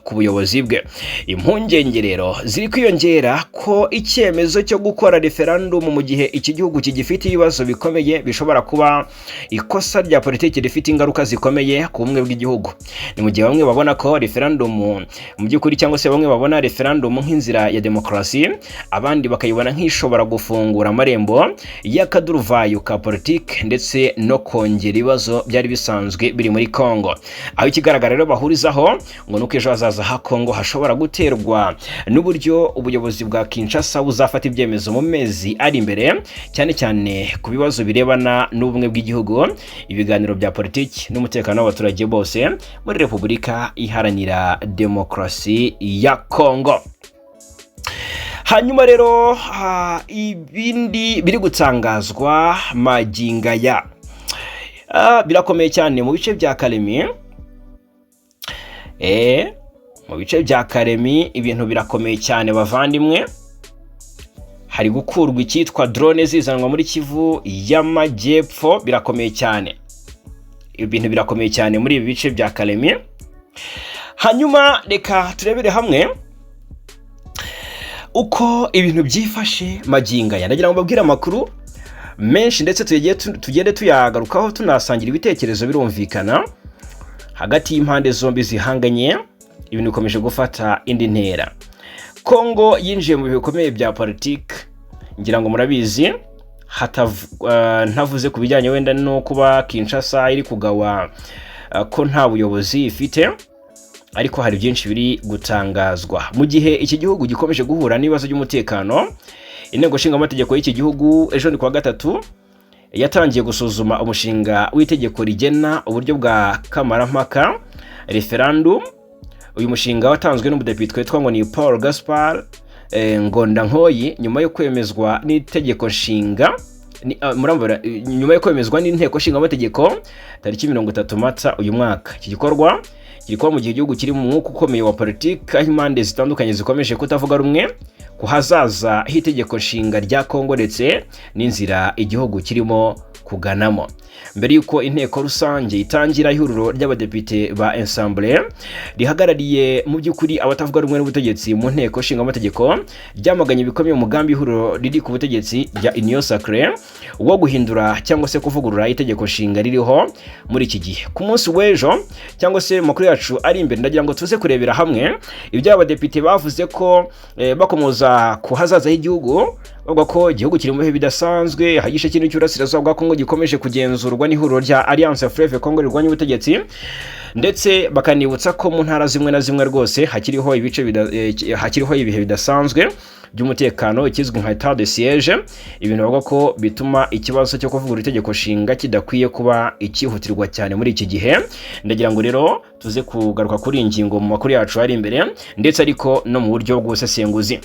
ku buyobozi bwe. Impungenge rero ziri kwiyongera ko icyemezo cyo gukora referendum mu gihe iki gihugu kigifite ibibazo bikomeye bishobora kuba ikosa rya politiki rifite ingaruka zikomeye ku bumwe bw'igihugu. Ni mu gihe bamwe babona ko referendum mu by'ukuri, cyangwa se bamwe babona referendum nk'inzira ya demokarasi, abandi bakayibona nk'ishobora gufungura amarembo y'akaduruvayo ka politiki ndetse no kongera ibibazo byari bisanzwe biri muri Congo. Aho ikigaragara rero bahurizaho ngo nuko ejo hazaza ha Congo hashobora guterwa n'uburyo ubuyobozi bwa Kinshasa buzafata ibyemezo mu mezi ari imbere, cyane cyane ku bibazo birebana n'ubumwe bw'igihugu, ibiganiro bya politiki n'umutekano w'abaturage bose muri Repubulika Iharanira Demokarasi ya Congo. Hanyuma rero, ibindi biri gutangazwa magingaya, birakomeye cyane mu bice bya Kalemi. Mu bice bya Kalemi ibintu birakomeye cyane, bavandimwe. Hari gukurwa icyitwa drone zizanwa muri Kivu y'Amajyepfo. Birakomeye cyane, ibintu birakomeye cyane muri ibi bice bya Kalemi. Hanyuma reka turebere hamwe uko ibintu byifashe magingo aya. Ndagira ngo mbabwire amakuru menshi ndetse tugende tuyagarukaho, tunasangira ibitekerezo. Birumvikana, hagati y'impande zombi zihanganye ibintu bikomeje gufata indi ntera. Kongo yinjiye mu bihe bikomeye bya politiki, ngira ngo murabizi. Ntavuze ku bijyanye wenda no kuba Kinshasa iri kugawa ko nta buyobozi ifite, ariko hari byinshi biri gutangazwa mu gihe iki gihugu gikomeje guhura n'ibibazo by'umutekano. Inteko Nshingamategeko y'iki gihugu ejo ni kuwa gatatu yatangiye gusuzuma umushinga w'itegeko rigena uburyo bwa kamarampaka, referendum. Uyu mushinga watanzwe n'umudepite witwa ngo ni Paul Gaspar Ngondankoyi nyuma yo kwemezwa n'itegeko nshinga, murambara, nyuma yo kwemezwa n'Inteko Nshingamategeko tariki 30 Mata uyu mwaka. Iki gikorwa kiri kuba mu gihe igihugu kiri mu mwuka ukomeye wa politiki, aho impande zitandukanye zikomeje kutavuga rumwe ku hazaza h'itegeko nshinga rya Kongo ndetse n'inzira igihugu kirimo kuganamo. Mbere y'uko inteko rusange itangira, ihuriro ry'abadepite ba Ensemble, rihagarariye mu by'ukuri abatavuga rumwe n'ubutegetsi mu Nteko Nshingamategeko, ryamaganye bikomeye umugambi ihuriro riri ku butegetsi rya Union Sacrée wo guhindura cyangwa se kuvugurura itegeko nshinga ririho muri iki gihe. Ku munsi w'ejo, cyangwa se mu makuru yacu ari imbere, ndagira ngo tuze kurebera hamwe ibyo abadepite bavuze ko bakomoza ku hazaza h'igihugu, bavuga ko igihugu kiri mu bihe bidasanzwe, aho igice kinini cy'uburasirazuba bwa Kongo gikomeje kugenzurwa n'ihuriro rya Alliance Fleuve Congo rirwanya ubutegetsi, ndetse bakanibutsa ko mu ntara zimwe na zimwe rwose hakiriho ibice hakiriho ibihe bidasanzwe by'umutekano, ikizwi nka état de siège, ibintu bavuga ko bituma ikibazo cyo kuvugurura itegeko nshinga kidakwiye kuba icyihutirwa cyane muri iki gihe. Ndagira ngo rero tuze kugaruka kuri iyi ngingo mu makuru yacu ari imbere, ndetse ariko no mu buryo bw'ubusesenguzi.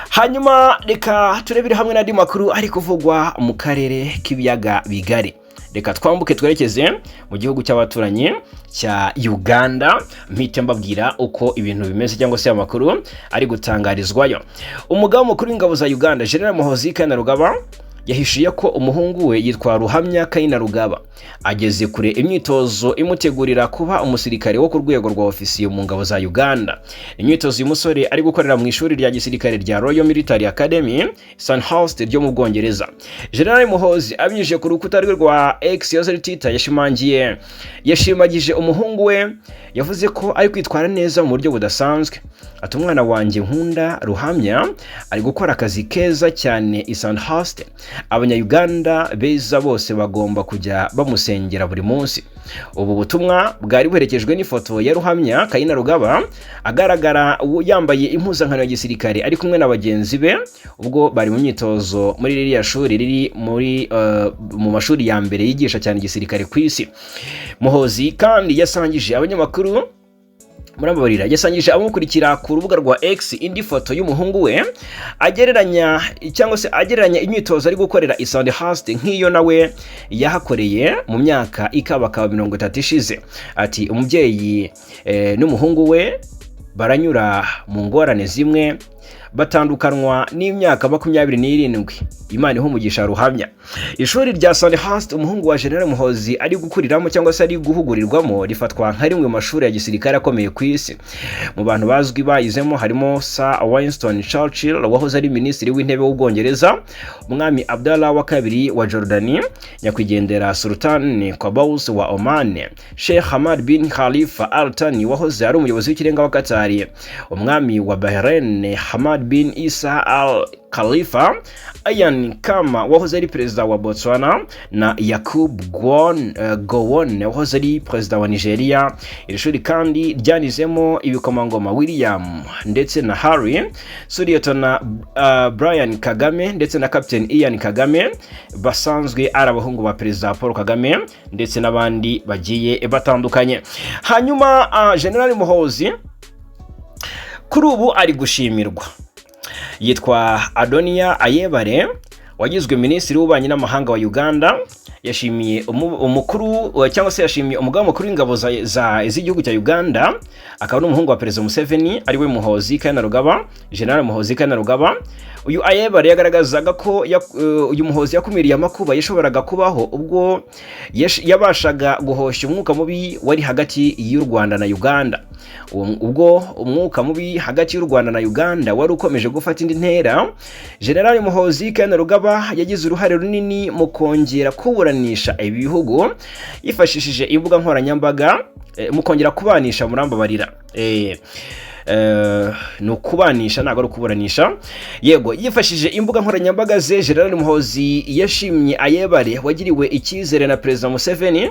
Hanyuma reka turebere hamwe n'andi makuru ari kuvugwa mu karere k'Ibiyaga Bigari. Reka twambuke twerekeze mu gihugu cy'abaturanyi cya Uganda, mpite mbabwira uko ibintu bimeze cyangwa se amakuru ari gutangarizwayo. Umugaba mukuru w'ingabo za Uganda, General Muhoozi Kainerugaba, yahishuye ko umuhungu we yitwa Ruhamya Kainerugaba ageze kure imyitozo imutegurira kuba umusirikare wo ku rwego rwa ofisiye mu ngabo za Uganda. Imyitozo uyu musore ari gukorera mu ishuri rya gisirikare rya Royal Military Academy Sandhurst ryo mu Bwongereza. General Muhoozi, abinyujije ku rukuta rwe rwa X yahoze ari Twitter, yashimangiye, yashimagije umuhungu we. Yavuze ko ari kwitwara neza mu buryo budasanzwe. Ati: "Umwana wanjye nkunda Ruhamya ari gukora akazi keza cyane i Sandhurst. Abanya-Uganda beza bose bagomba kujya bamusengera buri munsi." Ubu butumwa bwari buherekejwe n'ifoto ya Ruhamya Kainerugaba agaragara yambaye impuzankano ya gisirikare, ari kumwe na bagenzi be ubwo bari mu myitozo muri ririya shuri riri muri mu mashuri ya mbere yigisha cyane igisirikare ku isi. Muhoozi kandi yasangije abanyamakuru Murababarira, yasangije abamukurikira ku rubuga rwa X indi foto y'umuhungu we, agereranya cyangwa se agereranya imyitozo ari gukorera i Sandhurst nk'iyo nawe yahakoreye mu myaka ikabakaba 30 ishize. Ati: "Umubyeyi n'umuhungu we baranyura mu ngorane zimwe, batandukanwa n'imyaka 27. Imana iha umugisha ruhamya." Ishuri rya Sandhurst umuhungu wa General Muhozi ari gukuriramo cyangwa se ari guhugurirwamo rifatwa nka rimwe mu mashuri ya gisirikare akomeye ku isi. Mu bantu bazwi bayizemo harimo Sir Winston Churchill wahoze ari Minisitiri w'Intebe w'Ubwongereza, Umwami Abdallah wa Kabiri wa Jordani, nyakwigendera Sultan Qaboos wa Oman, Sheikh Hamad bin Khalifa Al Thani wahoze ari umuyobozi w'ikirenga wa Qatar, Umwami wa Bahrain Hamad bin Isa Al Khalifa, Ian Khama wahoze ari perezida wa Botswana na Yakub Gowon wahoze ari perezida wa Nigeria. Iri shuri kandi ryanizemo ibikomangoma William ndetse na Harry, Suliyetona Brian Kagame ndetse na Captain Ian Kagame basanzwe ari abahungu ba Perezida Paul Kagame, ndetse n'abandi bagiye batandukanye. Hanyuma General Muhozi kuri ubu ari gushimirwa. Yitwa Adonia Ayebare wagizwe Minisitiri w'Ububanyi n'Amahanga wa Uganda. Yashimiye umukuru cyangwa se yashimiye umugaba mukuru w'ingabo z'igihugu cya Uganda, akaba n'umuhungu wa Perezida Museveni, ariwe Muhozi Kainerugaba, General Muhozi Kainerugaba. Uyu Ayebare yagaragazaga ko uyu Muhozi yakumiriye amakuba yashoboraga kubaho ubwo yabashaga guhosha umwuka mubi wari hagati y'u Rwanda na Uganda. Ubwo umwuka mubi hagati y'u Rwanda na Uganda wari ukomeje gufata indi ntera, General Muhozi Kainerugaba yagize uruhare runini mu kongera kuburanisha ibi bihugu yifashishije imbuga nkoranyambaga, mu kongera kubanisha, murambabarira, ni ukubanisha, ntabwo ari ukuburanisha. Yego, yifashishije imbuga nkoranyambaga ze, General Muhozi yashimye Ayebare wagiriwe icyizere na Perezida Museveni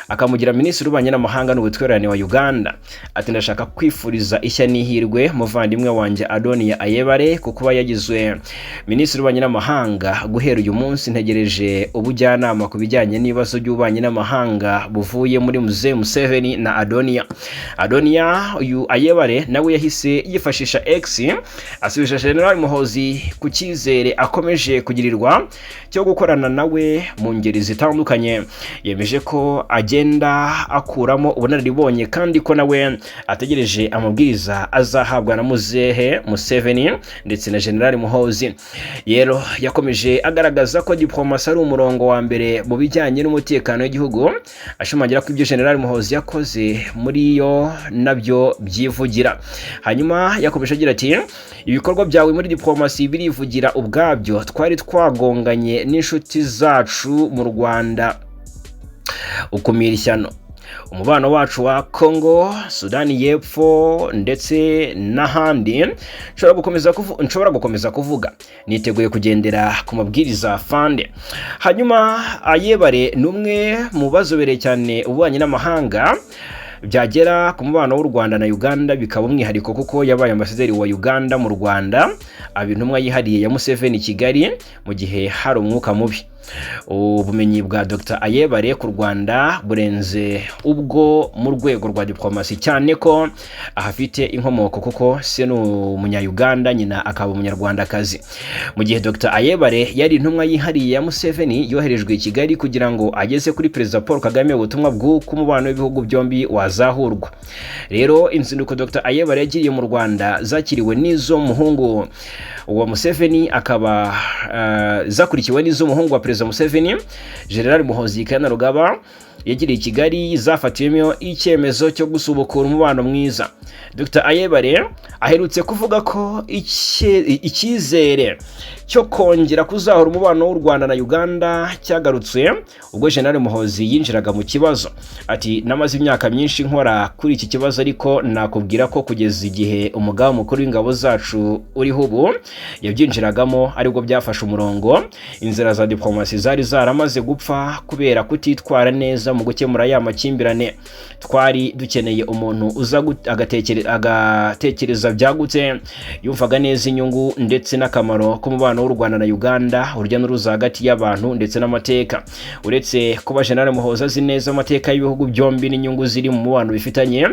akamugira Minisitiri w'Ububanyi n'Amahanga n'Ubutwererane wa Uganda. Ati: "Ndashaka kwifuriza ishya n'ihirwe muvandimwe wanjye Adonia Ayebare ku kuba yagizwe Minisitiri w'Ububanyi n'Amahanga. Guhera uyu munsi ntegereje ubujyanama ku bijyanye n'ibibazo by'ububanyi n'amahanga buvuye muri Mzee Museveni na Adonia." Adonia uyu Ayebare nawe yahise yifashisha X asubisha General Muhozi ku cyizere akomeje kugirirwa cyo gukorana nawe mu ngeri zitandukanye. Yemeje ko agenda akuramo ubunararibonye kandi ko nawe ategereje amabwiriza azahabwa na Muzehe Museveni ndetse na General Muhozi. Rero yakomeje agaragaza ko diplomasi ari umurongo wa mbere mu bijyanye n'umutekano w'igihugu, ashimangira ko ibyo General Muhozi yakoze muri yo nabyo byivugira. Hanyuma yakomeje agira ati: "Ibikorwa byawe muri diplomasi birivugira ubwabyo. Twari twagonganye n'inshuti zacu mu Rwanda, ukumira ishyano. Umubano wacu wa Congo, Sudani y'Epfo ndetse n'ahandi, nshobora gukomeza kuvuga. Niteguye kugendera ku mabwiriza fande." Hanyuma Ayebare ni umwe mu bazobereye cyane ububanyi n'amahanga, byagera ku mubano w'u Rwanda na Uganda bikaba umwihariko, kuko yabaye ambasaderi wa Uganda mu Rwanda, aba intumwa yihariye ya Museveni i Kigali mu gihe hari umwuka mubi. Ubumenyi bwa Dr Ayebare ku Rwanda burenze ubwo mu rwego rwa diplomasi, cyane ko ahafite inkomoko, kuko se ni Umunya-Uganda, nyina akaba Umunyarwandakazi. Mu gihe Dr Ayebare yari intumwa yihariye ya Museveni yoherejwe i Kigali kugira ngo ageze kuri Perezida Paul Kagame ubutumwa bw'uko umubano w'ibihugu byombi wazahurwa. Rero inzinduko Dr Ayebare yagiriye mu Rwanda zakiriwe n'iz'umuhungu wa Museveni, akaba zakurikiwe n'iz'umuhungu wa Perezida Museveni, General Muhozi Kainerugaba, yagiriye i Kigali, zafatiwemo icyemezo cyo gusubukura umubano mwiza. Dr Ayebare aherutse kuvuga ko icyizere cyo kongera kuzahura umubano w'u Rwanda na Uganda cyagarutse ubwo General Muhozi yinjiraga mu kibazo. Ati: "Namaze imyaka myinshi nkora kuri iki kibazo, ariko nakubwira ko kugeza igihe umugaba mukuru w'ingabo zacu uriho ubu yabyinjiragamo aribwo byafashe umurongo. Inzira za diplomasi zari zaramaze gupfa kubera kutitwara neza." neza mu gukemura ya makimbirane. Twari dukeneye umuntu uza agatekereza byagutse, yumvaga neza inyungu ndetse n'akamaro k'umubano w'u Rwanda na Uganda, urujya n'uruza hagati y'abantu ndetse n'amateka. Uretse kuba General Muhoozi azi neza amateka y'ibihugu byombi n'inyungu ziri mu mubano bifitanye,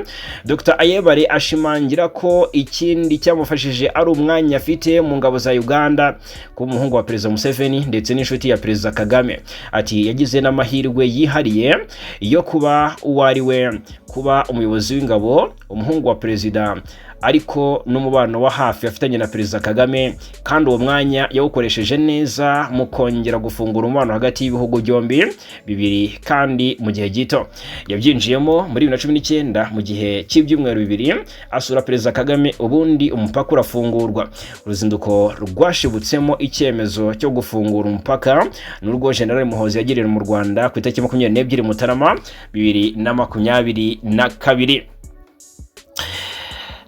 Dr Ayebare ashimangira ko ikindi cyamufashije ari umwanya afite mu ngabo za Uganda, kuba umuhungu wa Perezida Museveni ndetse n'inshuti ya Perezida Kagame. Ati yagize n'amahirwe yihariye yo kuba uwo ari we, kuba umuyobozi w'ingabo, umuhungu wa perezida, ariko n'umubano wa hafi afitanye na Perezida Kagame, kandi uwo mwanya yawukoresheje neza mu kongera gufungura umubano hagati y'ibihugu byombi bibiri kandi mu gihe gito. Yabyinjiyemo muri 2019 mu gihe cy'ibyumweru 2 asura Perezida Kagame, ubundi umupaka urafungurwa. Uruzinduko rwashibutsemo icyemezo cyo gufungura umupaka n'urwo General Muhoozi yagiriye mu Rwanda ku itariki 22 Mutarama 2022.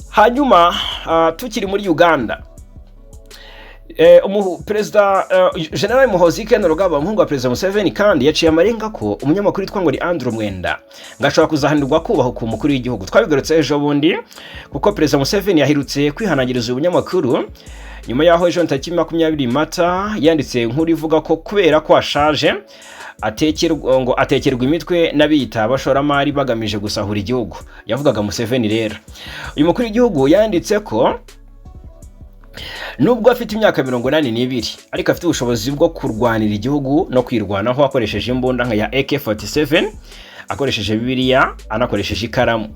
Hanyuma tukiri muri Uganda, Perezida General Muhoozi Kainerugaba, umuhungu wa Perezida Museveni, kandi yaciye amarenga ko umunyamakuru witwa ngo ni Andrew Mwenda ngo ashobora kuzahanirwa kubaha ku mukuru w'igihugu. Twabigarutse ejo bundi kuko Perezida Museveni yaherutse kwihanangiriza uyu munyamakuru nyuma y'aho ejo tariki 20 Mata yanditse inkuru ivuga ko kubera ko ashaje atekerwa, ngo atekerwa imitwe n'abiyita abashoramari bagamije gusahura igihugu. Yavugaga Museveni. Rero uyu mukuru w'igihugu yanditse ko nubwo afite imyaka 82, ariko afite ubushobozi bwo kurwanira igihugu no kwirwanaho akoresheje imbunda nka ya AK47, akoresheje Bibiliya, anakoresheje ikaramu.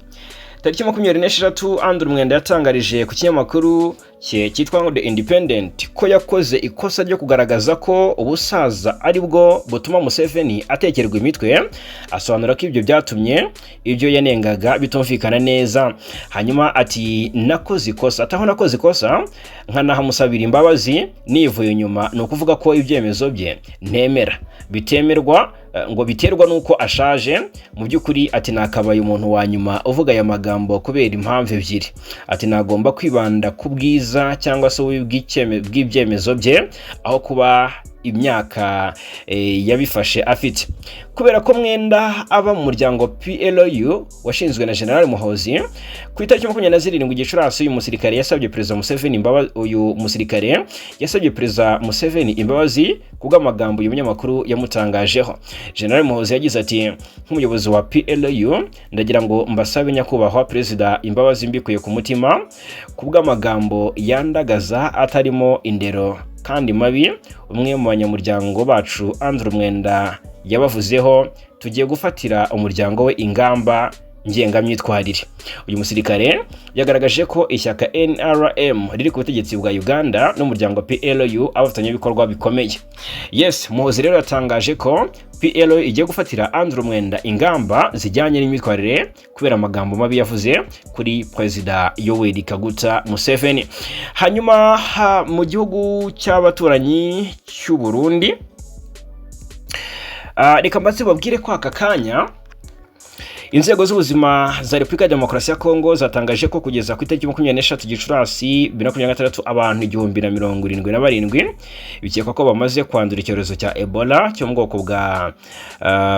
Tariki 26, Andrew Mwenda yatangarije ku kinyamakuru cye cyitwa The Independent ko yakoze ikosa ryo kugaragaza ko ubusaza ari bwo butuma Museveni atekerwa imitwe, asobanura ko ibyo byatumye ibyo yanengaga bitumvikana neza. Hanyuma ati nakoze ikosa, ataho nakoze ikosa nkanahamusabira imbabazi nivuye inyuma, ni ukuvuga ko ibyemezo bye ntemera bitemerwa ngo biterwa n'uko ashaje. Mu by'ukuri, ati nakabaye umuntu wa nyuma uvuga aya magambo kubera impamvu ebyiri. Ati nagomba kwibanda ku bwiza cyangwa se ububi bw'ibyemezo bye aho kuba imyaka yabifashe afite. Kubera ko Mwenda aba mu muryango PLU washinzwe na General Muhoozi, ku itariki 27 Gicurasi uyu musirikare yasabye Perezida Museveni imbabazi uyu musirikare yasabye Perezida Museveni imbabazi kubw'amagambo uyu munyamakuru yamutangajeho. General Muhoozi yagize ati nk'umuyobozi wa PLU ndagira ngo mbasabe, Nyakubahwa Perezida, imbabazi mbikuye ku mutima kubw'amagambo yandagaza, atarimo indero kandi mabi umwe mu banyamuryango bacu Andrew Mwenda yabavuzeho. Tugiye gufatira umuryango we ingamba ngengamyitwarire. Uyu musirikare yagaragaje ko ishyaka NRM riri ku butegetsi bwa Uganda n'umuryango PLU abafatanyabikorwa bikomeye. Yes, Muhoozi rero yatangaje ko PLU igiye gufatira Andrew Mwenda ingamba zijyanye n'imyitwarire kubera amagambo mabi yavuze kuri Perezida Yoweri Kaguta Museveni. Hanyuma mu gihugu cy'abaturanyi cy'u Burundi, reka mbatse babwire ko aka kanya inzego z'ubuzima za Repubulika ya Demokarasi ya Kongo zatangaje ko kugeza ku itariki 23 Gicurasi 2026 abantu 1077 bikekwa ko bamaze kwandura icyorezo cya Ebola cyo mu bwoko bwa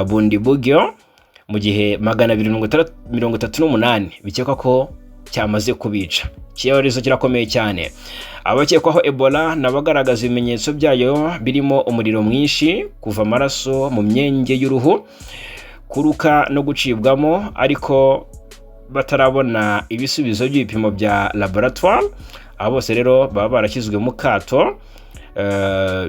Bundibugyo, mu gihe 238 bikekwa ko cyamaze kubica. Icyorezo kirakomeye cyane. Abakekwaho Ebola ni abagaragaza ibimenyetso byayo birimo umuriro mwinshi, kuva amaraso mu myenge y'uruhu, kuruka no gucibwamo, ariko batarabona ibisubizo by'ibipimo bya laboratoire. Aba bose rero baba barashyizwe mu kato,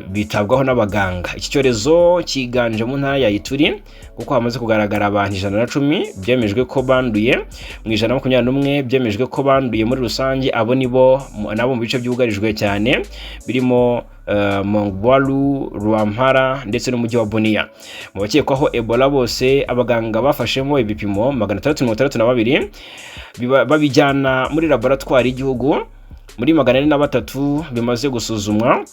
bitabwaho n'abaganga. Iki cyorezo cyiganje mu ntara ya Ituri kuko hamaze kugaragara abantu 110 byemejwe ko banduye mu 121 byemejwe ko banduye muri rusange. Abo nibo nabo mu bice byugarijwe cyane birimo Mongwalu, Rwampara ndetse n'umujyi wa Bunia. Mu bakekwaho Ebola bose, abaganga bafashemo ibipimo 662 babijyana muri laboratwari y'igihugu. Muri 403 bimaze gusuzumwa,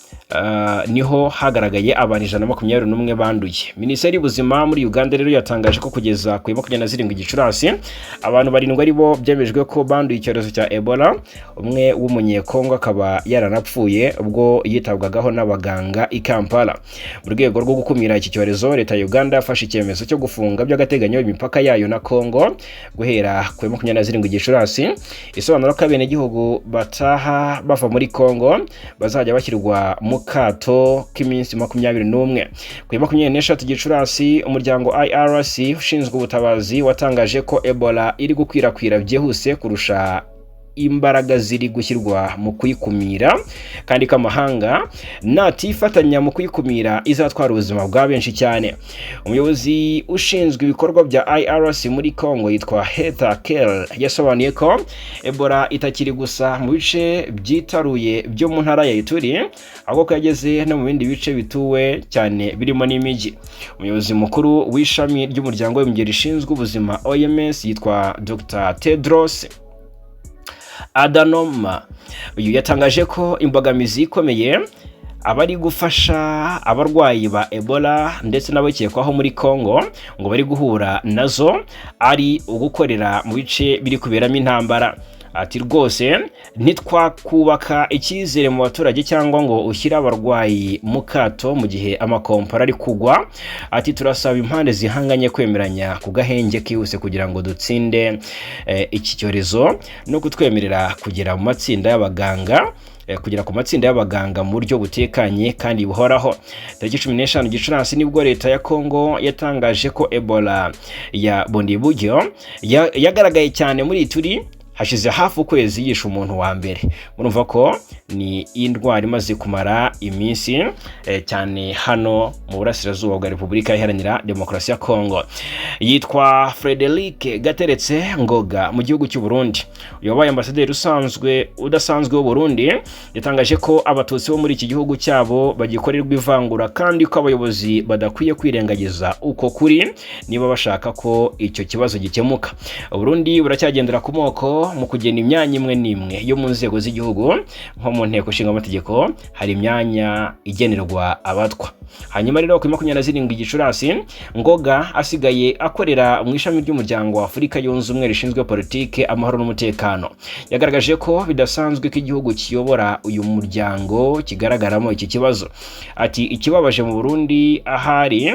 niho hagaragaye abantu 121 banduye. Minisiteri y'Ubuzima muri Uganda rero yatangaje ko kugeza ku ya 27 Gicurasi, abantu barindwi ari bo byemejwe ko banduye icyorezo cya Ebola, umwe w'Umunyekongo akaba yaranapfuye ubwo yitabwagaho n'abaganga i Kampala. Mu rwego rwo gukumira iki cyorezo, Leta ya Uganda yafashe icyemezo cyo gufunga by'agateganyo imipaka yayo na Kongo guhera ku ya 27 Gicurasi, isobanura ko abenegihugu bataha bava muri Kongo bazajya bashyirwa mu kato k'iminsi 21. Ku ya 23 Gicurasi, umuryango IRC ushinzwe ubutabazi watangaje ko Ebola iri gukwirakwira byihuse kurusha imbaraga ziri gushyirwa mu kuyikumira, kandi ko amahanga natifatanya mu kuyikumira izatwara ubuzima bwa benshi cyane. Umuyobozi ushinzwe ibikorwa bya IRC muri Congo yitwa Heather Kell yasobanuye ko Ebola itakiri gusa mu bice byitaruye byo mu ntara ya Ituri, ahubwo ko yageze no mu bindi bice bituwe cyane birimo n'imijyi. Umuyobozi mukuru w'ishami ry'Umuryango w'Abibumbye rishinzwe Ubuzima, OMS, yitwa Dr Tedros Adhanom. Uyu yatangaje ko imbogamizi ikomeye abari gufasha abarwayi ba Ebola ndetse n'abakekwaho muri Congo ngo bari guhura nazo ari ugukorera mu bice biri kuberamo intambara. Ati: "Rwose ntitwakubaka icyizere mu baturage cyangwa ngo ushyire abarwayi mu kato mu gihe amakompara ari kugwa." Ati: "Turasaba impande zihanganye kwemeranya ku gahenge kihuse kugira ngo dutsinde iki cyorezo no kutwemerera kugera mu matsinda y'abaganga, kugera ku matsinda y'abaganga mu buryo butekanye kandi buhoraho." Tariki 15 Gicurasi nibwo Leta ya Congo yatangaje ko Ebola ya Bundibugyo yagaragaye cyane muri Ituri, hashize hafi ukwezi yishe umuntu wa mbere. Murumva ko ni indwara imaze kumara iminsi cyane hano mu burasirazuba bwa Repubulika Iharanira Demokarasi ya Kongo. Yitwa Frederic Gateretse Ngoga mu gihugu cy'u Burundi. Uyu wabaye ambasaderi usanzwe udasanzwe w'u Burundi yatangaje ko Abatutsi bo muri iki gihugu cyabo bagikorerwa ivangura, kandi ko abayobozi badakwiye kwirengagiza uko kuri niba bashaka ko icyo kibazo gikemuka. Burundi buracyagendera ku moko mu kugena imyanya imwe n'imwe yo mu nzego z'igihugu. Nko mu Nteko Ishinga Amategeko hari imyanya igenerwa Abatwa. Hanyuma rero kuri 27 Gicurasi, Ngoga asigaye akorera mu ishami ry'Umuryango wa Afurika Yunze Ubumwe rishinzwe politike, amahoro n'umutekano, yagaragaje ko bidasanzwe ko igihugu kiyobora uyu muryango kigaragaramo iki kibazo. Ati: "Ikibabaje mu Burundi, ahari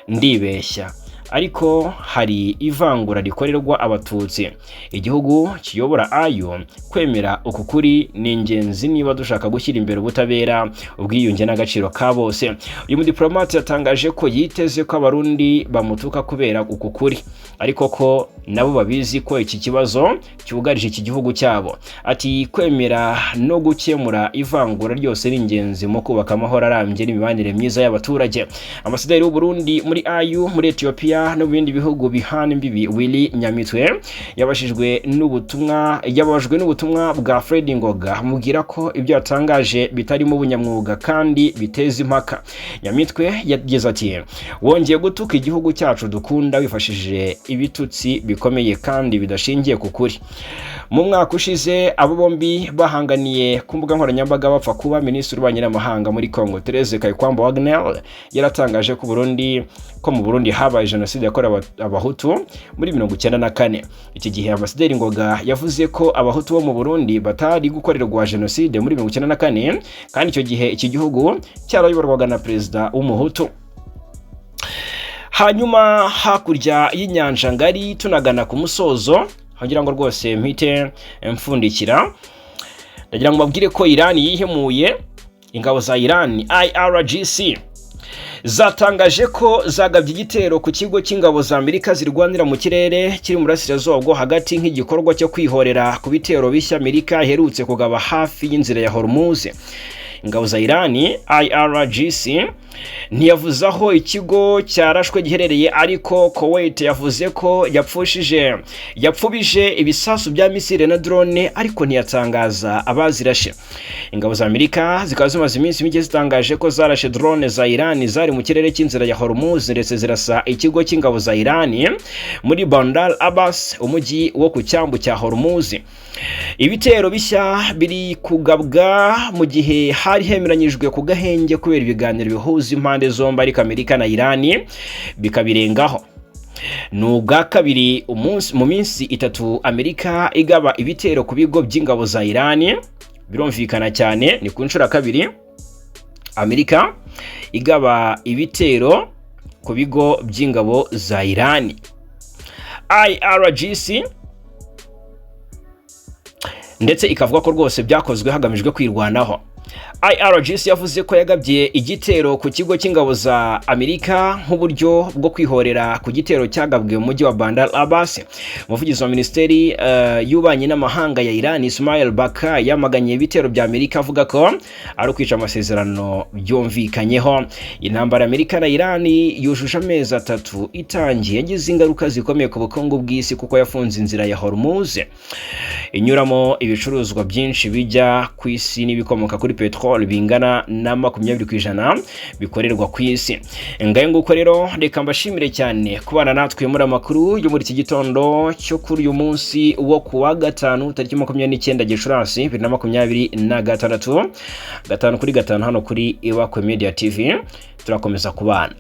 ndibeshya, ariko hari ivangura rikorerwa Abatutsi. Igihugu kiyobora ayo kwemera uku kuri ni ingenzi niba dushaka gushyira imbere ubutabera, ubwiyunge n'agaciro ka bose." Uyu mudiplomate yatangaje ko yiteze ko Abarundi bamutuka kubera uku kuri, ariko ko nabo babizi ko iki kibazo cyugarije iki gihugu cyabo. Ati: "Kwemera no gukemura ivangura ryose ni ingenzi mu kubaka amahoro arambye n'imibanire myiza y'abaturage." Ambasaderi w'u Burundi muri AU, muri Ethiopia no mu bindi bihugu bihana imbibi, Willy Nyamitwe, yababajwe n'ubutumwa bwa Fred Ngoga, amubwira ko ibyo yatangaje bitarimo ubunyamwuga kandi biteza impaka. Nyamitwe yagize ati: "Wongeye gutuka igihugu cyacu dukunda wifashishije ibitutsi bikomeye kandi bidashingiye ku kuri." Mu mwaka ushize abo bombi bahanganiye ku mbuga nkoranyambaga bapfa kuba minisitiri w'ububanyi n'amahanga muri Congo, Therese Kayikwamba Wagner, yaratangaje ko mu Burundi habaye jenoside yakorewe Abahutu muri 94. Iki gihe Ambasaderi Ngoga yavuze ko Abahutu bo mu Burundi batari gukorerwa jenoside muri 94, kandi icyo gihe iki gihugu cyarayoborwaga na perezida w'Umuhutu. Hanyuma hakurya y'inyanja ngari, tunagana ku musozo, kugira ngo rwose mpite mfundikira, ndagira ngo mbabwire ko Iran yihemuye. Ingabo za Iran, IRGC, zatangaje ko zagabye igitero ku kigo cy'ingabo za Amerika zirwanira mu kirere kiri mu burasirazuba bwo hagati, nk'igikorwa cyo kwihorera ku bitero bishya Amerika iherutse kugaba hafi y'inzira ya Hormuz. Ingabo za Iran, IRGC. Ntiyavuze aho ikigo cyarashwe giherereye, ariko Kuwait yavuze ko yapfubije ibisasu bya misile na drone, ariko ntiyatangaza abazirashe. Ingabo za Amerika zikaba zimaze iminsi mike zitangaje ko zarashe drone za Iran zari mu kirere cy'inzira ya Hormuz, ndetse zirasa ikigo cy'ingabo za Iran muri Bandar Abbas, umujyi wo ku cyambu cya Hormuz. Ibitero bishya biri kugabwa mu gihe hari hemeranyijwe ku gahenge kubera ibiganiro bihuza impande zombi, ariko Amerika na Iran bikabirengaho. Ni ubwa kabiri umunsi mu minsi 3 Amerika igaba ibitero ku bigo by'ingabo za Iran. Birumvikana cyane, ni ku nshuro ya kabiri Amerika igaba ibitero ku bigo by'ingabo za Iran. IRGC ndetse ikavuga ko rwose byakozwe hagamijwe kwirwanaho. IRGC yavuze ko yagabye igitero ku kigo cy'ingabo za Amerika nk'uburyo bwo kwihorera ku gitero cyagabwe mu mujyi wa Bandar Abbas. Umuvugizi wa Minisiteri y'Ububanyi n'Amahanga ya Iran, Ismail Baka, yamaganye ibitero bya Amerika, avuga ko ari ukwica amasezerano byumvikanyeho. Intambara Amerika na Iran yujuje amezi 3 itangiye yagize ingaruka zikomeye ku bukungu bw'isi, kuko yafunze inzira ya Hormuz inyuramo ibicuruzwa byinshi bijya ku isi n'ibikomoka kuri peteroli bingana na 20% bikorerwa ku isi. Ngayo nguko rero, reka mbashimire cyane kubana natwe muri amakuru yo muri iki gitondo cyo kuri uyu munsi wo ku wa gatanu, tariki 29 Gicurasi 2026. 5 kuri 5 hano kuri Ibakwe Media TV turakomeza kubana.